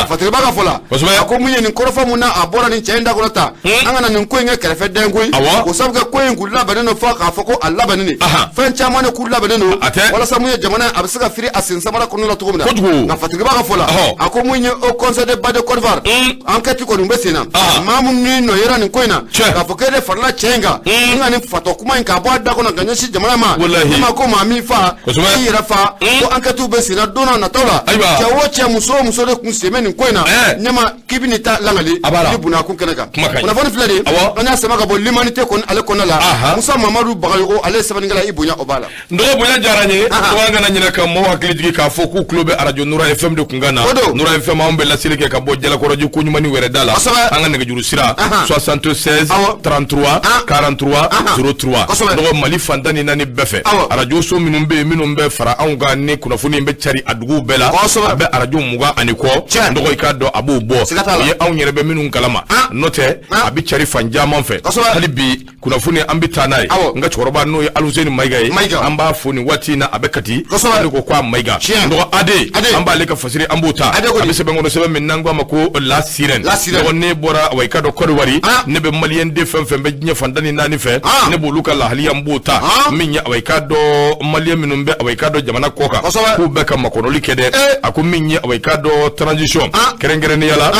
Fatiriba ka fɔ la, a ko mun ye nin kɔrɔfɔ mun na a bɔra nin cɛ in da kɔnɔ ta, an kana nin ko in kɛ kɛrɛfɛdɛn koyi, o sabu kɛ ko in kun labɛnnen don fo k'a fɔ ko a labɛnnen de, fɛn caman de kun labɛnnen don walasa mun ye jamana a bɛ se ka firi a sen samara kɔnɔna la cogo min na. Nka Fatiriba ka fɔ la, a ko mun ye au conseil de base de Côte d'Ivoire, enquête kɔni bɛ sen na, maa mun ni nɔ yera nin ko in na, k'a fɔ k'e de farala cɛ in kan ni ka nin fatɔ kuma in k'a bɔ a da kɔnɔ ka ɲɛsin jamana ma, ne ma ko maa min fa i yɛrɛ fa, ko enquête bɛ sen na don n'a nataw la, cɛ o cɛ, muso o muso de kun sen bɛ nin ko in na, ne ma k'i bɛ nin ta langali ni bunakun kɛnɛ kan. Kunnafoni filɛ nin ye, an y'a sama ka bɔ l'humanité kɔni ale kɔnɔna la. Musa Mamadu Bagayogo ale ye sɛbɛnnikɛla, i bonya o b'a la. N dɔgɔ, bonya diyara n ye. Dɔgɔ, an kana ɲinɛ ka maaw hakili jigin k'a fɔ k'u tulo bɛ arajo Nura FM de kunkan na. Nura FM, anw bɛ laseli kɛ ka bɔ Jalakɔrɔji ko ɲuman ni wɛrɛ da la. An ka nɛgɛjuru sira 76 33 43 03. Dɔgɔ, Mali fan 14 bɛɛ fɛ, arajo so minnu bɛ yen minnu bɛ fara anw kan ni kunnafoni bɛ cari a duguw bɛɛ la, a bɛ arajo 20 ani kɔ. Dɔgɔ, i k'a dɔn a b'o bɔ, o ye anw yɛrɛ bɛ minnu kalama, n'o tɛ a bɛ cari fan caman fɛ. Hali bi kunnafoni an bɛ taa n'a ye. N ka cɛkɔrɔba n'o ye Aluseni Mayiga ye, an b'a fo nin waati in na, a bɛ Kati, ne ko k'a Mayiga. Dɔgɔ Ade, an b'ale ka fasiri an b'o ta, a bɛ sɛbɛn kɔnɔ sɛbɛn min n'an ko a ma ko La Sirène. Dɔgɔ, ne bɔra wa i ka dɔn Côte d'Ivoire, ne bɛ maliyɛn den fɛn fɛn bɛ diɲɛ fan 14 fɛ, ne b'olu ka lahaliya n b'o ta, min ye awa i k'a dɔn maliyɛn minnu bɛ awa i k'a dɔn jamana kɔ kan, k'u bɛɛ ka makɔnɔli kɛ dɛ. A ko min ye awa i k'a dɔn transition kɛrɛnkɛrɛnnenya la,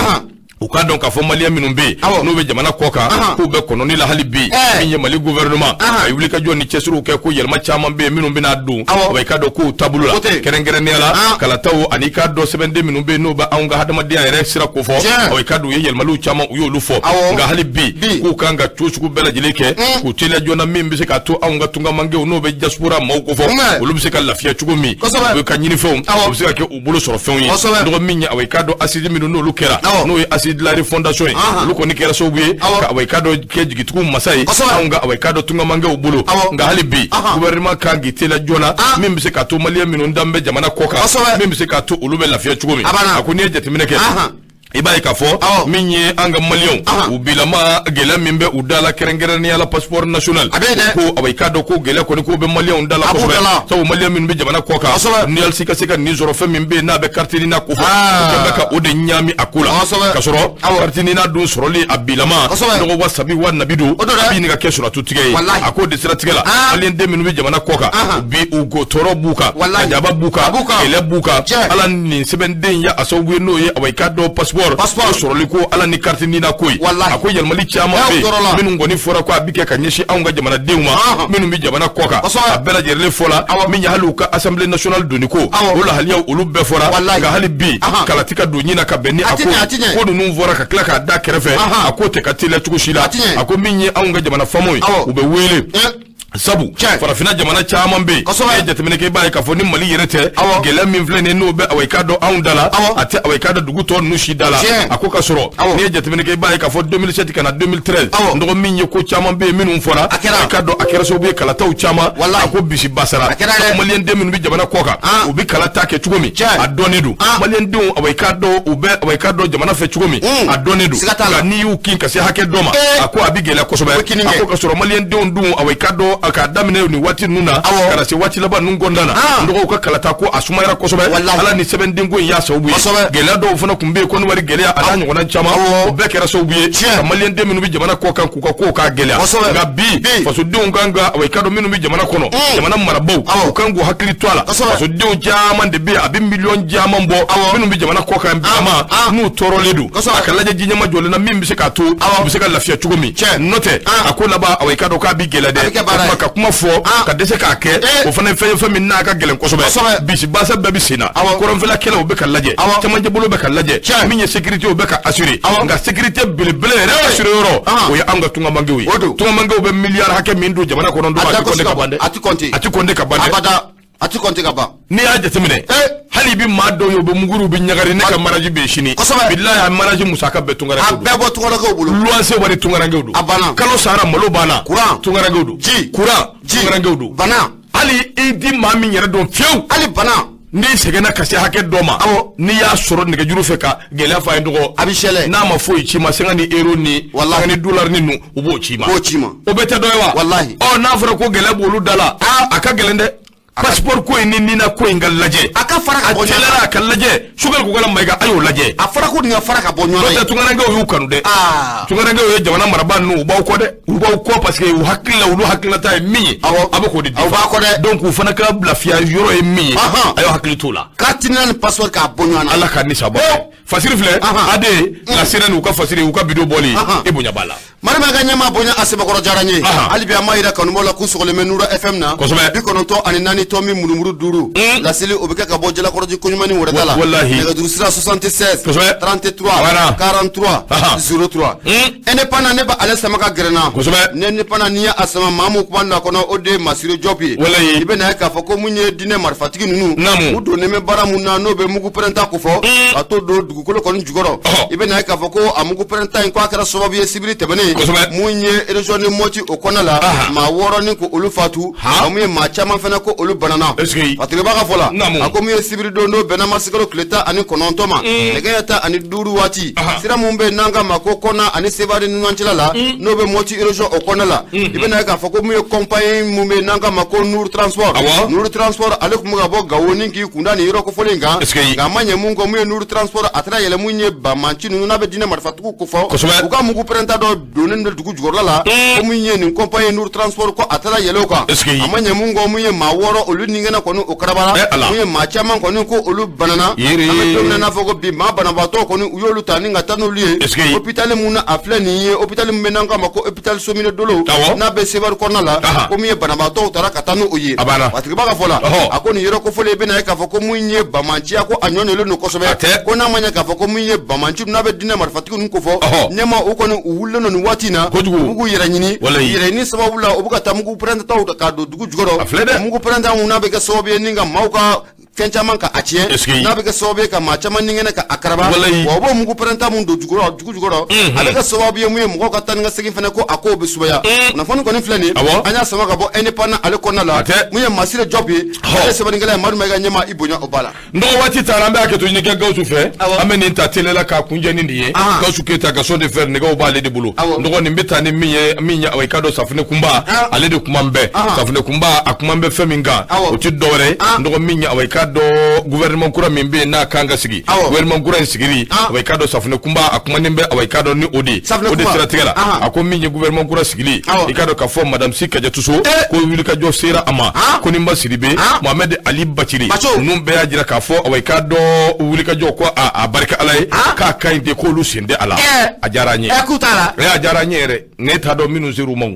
u k'a dɔn k'a fɔ maliyɛn minnu bɛ yen n'u bɛ jamana kɔ kan, k'u bɛ kɔnɔni la hali bi. Min ye Mali gouvernement a ye wulikajɔ ni cɛsiriw kɛ, ko yɛlɛma caman bɛ yen minnu bɛna don wa i k'a dɔn k'u taabolo la, kɛrɛnkɛrɛnnenya la kalataw ani i k'a dɔn sɛbɛnden minnu bɛ yen n'u bɛ anw ka hadamadenya yɛrɛ sira ko fɔ, i k'a dɔn u ye yɛlɛmaliw caman u y'olu fɔ. Nka hali bi k'u kan ka cogo sugu bɛɛ lajɛlen kɛ k'u teliya joona, min bɛ se k'a to anw ka tungamankew n'o bɛ diaspora maaw ko fɔ, olu bɛ se ka lafiya cogo min, u bɛ ka ɲinifɛnw u bɛ se ka kɛ u bolo sɔrɔ fɛnw ye. Dɔgɔ, min ye awa i k'a dɔn assise minnu n'olu kɛra, n'o ye assise de la refondation ye, olu kɔni kɛra sababu ye ka awa i k'a dɔn kɛ jigitigiw masa ye anw ka awa i k'a dɔn tungamankew bolo. Nka hali bi gouvernement kan k'i teliya joona, min bɛ se k'a to maliyɛn minnu dan bɛ jamana kɔ kan, min bɛ se k'a to olu bɛ lafiya cogo min. A ko n'i ye jateminɛ kɛ, i b'a ye k'a fɔ min ye an ka maliyɛnw u bilama gɛlɛya min bɛ u da la, kɛrɛnkɛrɛnnenya la passeport national, ko awa i k'a dɔn ko gɛlɛya kɔni k'o bɛ maliyɛnw da la kosɛbɛ, sabu maliyɛn minnu bɛ jamana kɔ kan, ni halisi ka se ka nin sɔrɔ, fɛn min bɛ yen n'a bɛ carte NINA ko fɔ, u kɛn bɛ ka o de ɲaami a ko la, ka sɔrɔ carte NINA dun sɔrɔli a bilama dɔgɔ wa sabi wa nabi don, a bɛ ɲini ka kɛ suratu tigɛ ye. A k'o de siratigɛ la, maliyɛn den minnu bɛ jamana kɔ kan bi, u ko tɔɔrɔ b'u kan, kajaba b'u kan, kɛlɛ b'u kan. Ala nin sɛbɛnden ye a sababu ye, n'o ye awa i k'a dɔn passeport sɔrɔli ko ala ni carte NINA ko ye. A ko yɛlɛmali caman bɛ yen minnu kɔni fɔra ko a bɛ kɛ ka ɲɛsin anw ka jamanadenw ma minnu bɛ jamana kɔ kan, a bɛɛ lajɛlen fɔla. Min ye hali u ka assemblée nationale donni ko, o lahaliyaw olu bɛɛ fɔra. Nka hali bi kalati ka don ɲina ka bɛn ni a ko ninnu fɔra ka tila k'a da kɛrɛfɛ, a ko tɛ ka teliya cogo si la. A ko min ye anw ka jamana faamaw ye, u bɛ wele, sabu farafinna jamana caman bɛ yen, e ye jateminɛ kɛ, i b'a ye k'a fɔ ni Mali yɛrɛ tɛ, gɛlɛya min filɛ nin ye n'o bɛ awa i k'a dɔn anw da la, a tɛ awa i k'a dɔn dugu tɔ ninnu si da la. A ko ka sɔrɔ n'i ye jateminɛ kɛ, i b'a ye k'a fɔ 2007 ka na 2013, dɔgɔ, min ye ko caman bɛ yen minnu fɔra, i k'a dɔn a kɛra sababu ye kalataw caman, a ko bisi basara. Maliyɛn den minnu bɛ jamana kɔ kan, u bɛ kalata kɛ cogo min, a dɔnnen don. Maliyɛn denw awa i k'a dɔn u bɛ awa i k'a dɔn jamana fɛ cogo min, a dɔnnen don. Nka n'i y'u kin ka se hakɛ dɔ ma, a ko a bɛ gɛlɛya kosɛbɛ. A ko ka sɔrɔ maliyɛn denw dun awa i k'a dɔn k'a daminɛ nin waati ninnu na ka na se waati laban ninnu kɔnɔna na, n dɔgɔw ka kalata ko a sumayara kosɛbɛ. Ala ni sɛbɛndenko in y'a sababu ye. Gɛlɛya dɔw fana tun bɛ yen, Kɔnɔwari gɛlɛya a n'a ɲɔgɔnna caman, o bɛɛ kɛra sababu ye ka maliyɛnden minnu bɛ jamana kɔ kan k'u ka kow k'a gɛlɛya. Nka bi fasodenw kan ka, i ka dɔn, minnu bɛ jamana kɔnɔ, jamana marabaaw, u kan k'u hakili to a la. Fasodenw caman de bɛ yen, a bɛ miliyɔn caman bɔ, minnu bɛ jamana kɔ kan bilama, n'u tɔɔrɔlen don, a ka lajɛ ji ɲɛma jɔlen na min bɛ se k'a to u bɛ se ka lafiya cogo min. N'o tɛ, a ko laban, i ka dɔn k'a bɛ gɛlɛya dɛ. Ka kuma fɔ ka dɛsɛ k'a kɛ, o fana ye fɛn ye, fɛn min n'a ka gɛlɛn kosɛbɛ. Bisibasa bɛɛ bɛ sen na, kɔrɔnfɛla kɛlɛ o bɛ ka lajɛ, cɛmancɛ bolo bɛ ka lajɛ, min ye sécurité o bɛ ka assurer. Nka sécurité belebele yɛrɛ assurer yɔrɔ, o ye anw ka tungamangew ye. Tungamangew bɛ miliyari hakɛ min don jamana kɔnɔ, don a ti compter ka ban dɛ. A ti compter. A ti compter ka ban dɛ. Abada, a ti compter ka ban. N'i y'a jateminɛ, hali i bɛ maa dɔw ye, u bɛ muguriw bɛ ɲagari, ne ka mariage bɛ yen sini, bilahi, a mariage musaka bɛɛ tungarankew don. A bɛɛ bɔ tungarankew bolo. Luwanse wari, tungarankew don. A banna. Kalo sara, malo banna. Courant. Tungarankew don. Ji. Courant. Ji. Tungarankew don. Bana. Hali i di maa min yɛrɛ dɔn fiyewu. Hali bana. N'i sɛgɛnna ka se hakɛ dɔ ma, n'i y'a sɔrɔ nɛgɛjuru fɛ ka gɛlɛya f'a ye, dɔgɔ, a bɛ sɛlɛ. N'a ma foyi ci ma, 50 euro ni 50 dolari ni ninnu, u b'o ci ma. U b'o ci ma. O bɛɛ tɛ dɔ ye wa? Walahi. Ɔ, n'a fɔra ko gɛlɛya b'olu da la, a ka gɛlɛn dɛ. Passeport ko in ni nina ko in ka lajɛ. A ka fara ka bɔ ɲɔgɔn na. A teliyara, a ka lajɛ. Choguel Kokalla Maïga, a y'o lajɛ. A fɔra ko nin ka fara ka bɔ ɲɔgɔn na. N'o tɛ, tungarankew y'u kanu dɛ. Tungarankew ye jamana marabaa ninnu, u b'aw kɔ dɛ, u b'aw kɔ, parce que u hakili la, olu hakilinata ye min ye, a bɛ k'o de di. Aw b'a kɔ dɛ. Donc u fana ka lafiya yɔrɔ ye min ye, a y'aw hakili t'o la. Carte NINA ni passeport k'a bɔ ɲɔgɔn na. Ala ka ni sabɔ. Fasiri filɛ, AD la sirène, u ka fasiri, u ka vidéo bɔli, e bonya b'a la. Marima ka ɲɛmaa bonya a sɛbɛkɔrɔ diyara n ye. Hali bi an b'a yira kanubaw la k'u sɔgɔlen bɛ Nura FM na. 94.5. Laseli o bɛ kɛ ka bɔ Jalakɔrɔji koɲuman ni wɛrɛda la. Nɛgɛjuru sira 76 33 43 03. Indépendant, ne bɛ ale sama ka gɛrɛ n na. Ne indépendant, n'i y'a sama, maa mun kuma don a kɔnɔ, o de ye Masire Diop ye. I bɛ na ye k'a fɔ ko mun ye diinɛ marifatigi ninnu. U donnen bɛ baara mun na, n'o bɛ mugu pɛrɛnta ko fɔ. Ka t'o don dugukolo kɔni jukɔrɔ. I bɛ na ye k'a fɔ ko a mugu pɛrɛnta in, ko a kɛra sababu ye sibiri tɛmɛnen, mun ye région de Mopti o kɔnɔna la, maa 6 ni ko olu fatu, a mun ye maa caman fana ko olu banana. Fatiriba ka fɔ la, a ko mun ye sibiri don, n'o bɛnna marisikalo tile 19 ma, nɛgɛ ɲɛ 15 waati, sira mun bɛ yen n'an k'a ma ko Kɔnna ani Sevare ni ɲɔgɔn cɛla la, n'o bɛ Mopti région o kɔnɔna la, i bɛ na ye k'a fɔ ko mun ye compagnie mun bɛ yen n'an k'a ma ko Nour Transport. Nour Transport, ale tun bɛ ka bɔ Gawo ni k'i kunda nin yɔrɔ kofɔlen in kan. Nka a ma ɲɛ mun kɔ, mun ye Nour Transport, a taara yɛlɛ mun ye banbanci ninnu n'a bɛ diinɛ marifatigiw ko fɔ, u ka mugu pɛrɛnta dɔ donnen don dugu jukɔrɔla la, ko mun ye nin compagnie Nour Transport, ko a taara yɛlɛ o kan. A ma ɲɛ mun kɔ, mun ye maa 6 olu ni kɛnɛ kɔni o karabara, mun ye maa caman kɔni ko olu banana. An bɛ don min na, n'a fɔ ko bi, maa banabaatɔ kɔni, u y'olu ta ni ka taa n'olu ye hôpital mun na, a filɛ nin ye, hôpital min bɛ n'an k'a ma ko hôpital Somine Dolo, n'a bɛ Sevare kɔnɔna la, ko mun ye banabaatɔw taara ka taa n'o ye. Patigiba ka fɔ la, a ko nin yɔrɔ kofɔlen, i bɛna ye k'a fɔ ko mun ye bamanciya, ko a ɲɔnlen don kosɛbɛ, ko n'a ma ɲɛ k'a fɔ ko mun ye bamanci n'a bɛ diinɛ marifatigiw ninnu ko fɔ, ɲɛma u kɔni u wulilen don nin waati in na, u b'u yɛrɛ ɲini, yɛrɛ ɲini sababu la, u bɛ ka taa mugu pɛrɛntataw k'a don dugu jukɔrɔ, mugu pɛrɛnta mun n'a bɛ kɛ sababu ye ni ka maaw ka fɛn caman ka a tiɲɛ, n'a bɛ kɛ sababu ye ka maa caman ni kɛnɛ ka a karaba. Wa u b'o mugu pɛrɛnta mun don dugu jukɔrɔ, a bɛ kɛ sababu ye mun ye mɔgɔw ka taa ni ka segin fana, ko a kow bɛ sumaya. Kunnafoni kɔni filɛ nin ye, an y'a sama ka bɔ Indépendant ale kɔnɔna la. Mun ye Masire Diop ye, ale sɛbɛnnikɛla ye. Madu Mayiga ɲɛmaa, i bonya o ba la. N dɔgɔ, waati taara, an bɛ hakɛto ɲini kɛ Gawusu fɛ. An bɛ nin ta teliya la k'a kuncɛ ni nin ye. Gawusu Keyita ka son de fer, nɛgɛw b'ale de bolo. N dɔgɔ, nin bɛ taa ni min ye, min ye, i ka dɔn, safunɛ kunba, ale de kuma bɛɛ. Safunɛ kunba, a kuma bɛ fɛn min kan, o tɛ dɔwɛrɛ ye, n dɔgɔ, min ye, i ka dɔn, gouvernement kura min bɛ yen n'a kan ka sigi, gouvernement kura in sigili, i ka dɔn, safunɛ kunba, a kumanen bɛ, i ka dɔn, ni o de ye, o de siratigɛ la, a ko min ye gouvernement kura sigili, i ka dɔn k'a fɔ madame Sy Kadiatou Sow, ko wulikajɔ sera a ma, ko ni Sidibe, Mohamed Ali Bathily, ninnu bɛɛ y'a jira k'a fɔ, i ka dɔn, wulikajɔ ko a barika Ala ye, k'a ka ɲi ten, k'olu sen tɛ a la. A diyara an ye. K'u t'a la. A diyara an ye yɛrɛ. Ne t'a dɔn minnu ser'u ma.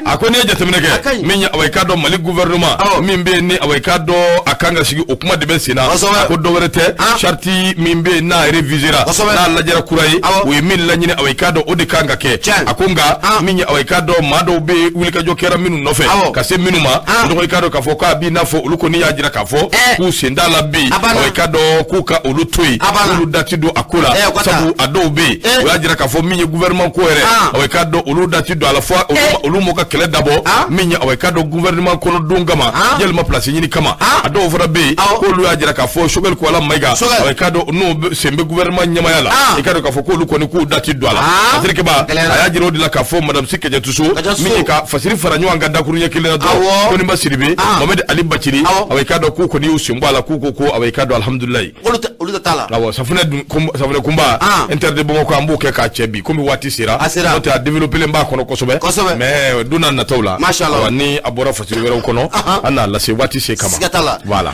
A ko n'i ye jateminɛ kɛ, min ye, i ka dɔn, Mali gouvernement min bɛ yen ni, i ka dɔn, a kan ka sigi, o kuma de bɛ sen na. A ko dɔwɛrɛ tɛ, charte min bɛ yen n'a révisera, n'a lajɛra kura ye, o ye min laɲini, i ka dɔn, o de kan ka kɛ. A ko nka min ye, i ka dɔn, maa dɔw bɛ yen, wulikajɔ kɛra minnu nɔfɛ ka se minnu ma, dɔgɔ, i ka dɔn k'a fɔ k'a b'i n'a fɔ olu kɔni y'a jira k'a fɔ k'u sen t'a la bi, i ka dɔn, k'u ka olu to yen, k'olu da ti don a ko la, sabu a dɔw bɛ yen, o y'a jira k'a fɔ min ye gouvernement ko yɛrɛ, i ka dɔn, olu da ti don a la fɔ olu. Olu m'u ka kɛlɛ dabɔ min ye, awa, i k'a dɔn, gouvernement kɔnɔ don kama, yalima place ɲini kama. A dɔw fana bɛ yen k'olu y'a jira k'a fɔ Choguel Kokalla Maïga, awa, i k'a dɔn, n'o sen bɛ gouvernement ɲɛmaaya la, i k'a dɔn k'a fɔ k'olu kɔni k'u da ti don a la. Patrick Ba, a y'a jira o de la k'a fɔ madame Sy Kadiatou Sow, min ye ka fasiri fara ɲɔgɔn kan dakuruɲɛ kelen na dɔrɔn, Koniba Sidibe, Mohamed Ali Bathily, awa, i k'a dɔn k'u kɔni y'u sen bɔ a la, k'u ko ko, awa, i k'a dɔn, alhamdulilayi. Olu tɛ t'a la. Awɔ, safunɛ dun, safunɛ kunba Inter de Bamako, an b'o kɛ k'a cɛ bi komi waati sera. A sera. N'o tɛ, a développé b'a kɔnɔ kosɛbɛ. Kosɛbɛ. Mais don n'a nataw la, Masha Allah. Awa, ni a bɔra fasiri wɛrɛw kɔnɔ, an n'a lase waati se kama. Siga t'a la. Voilà.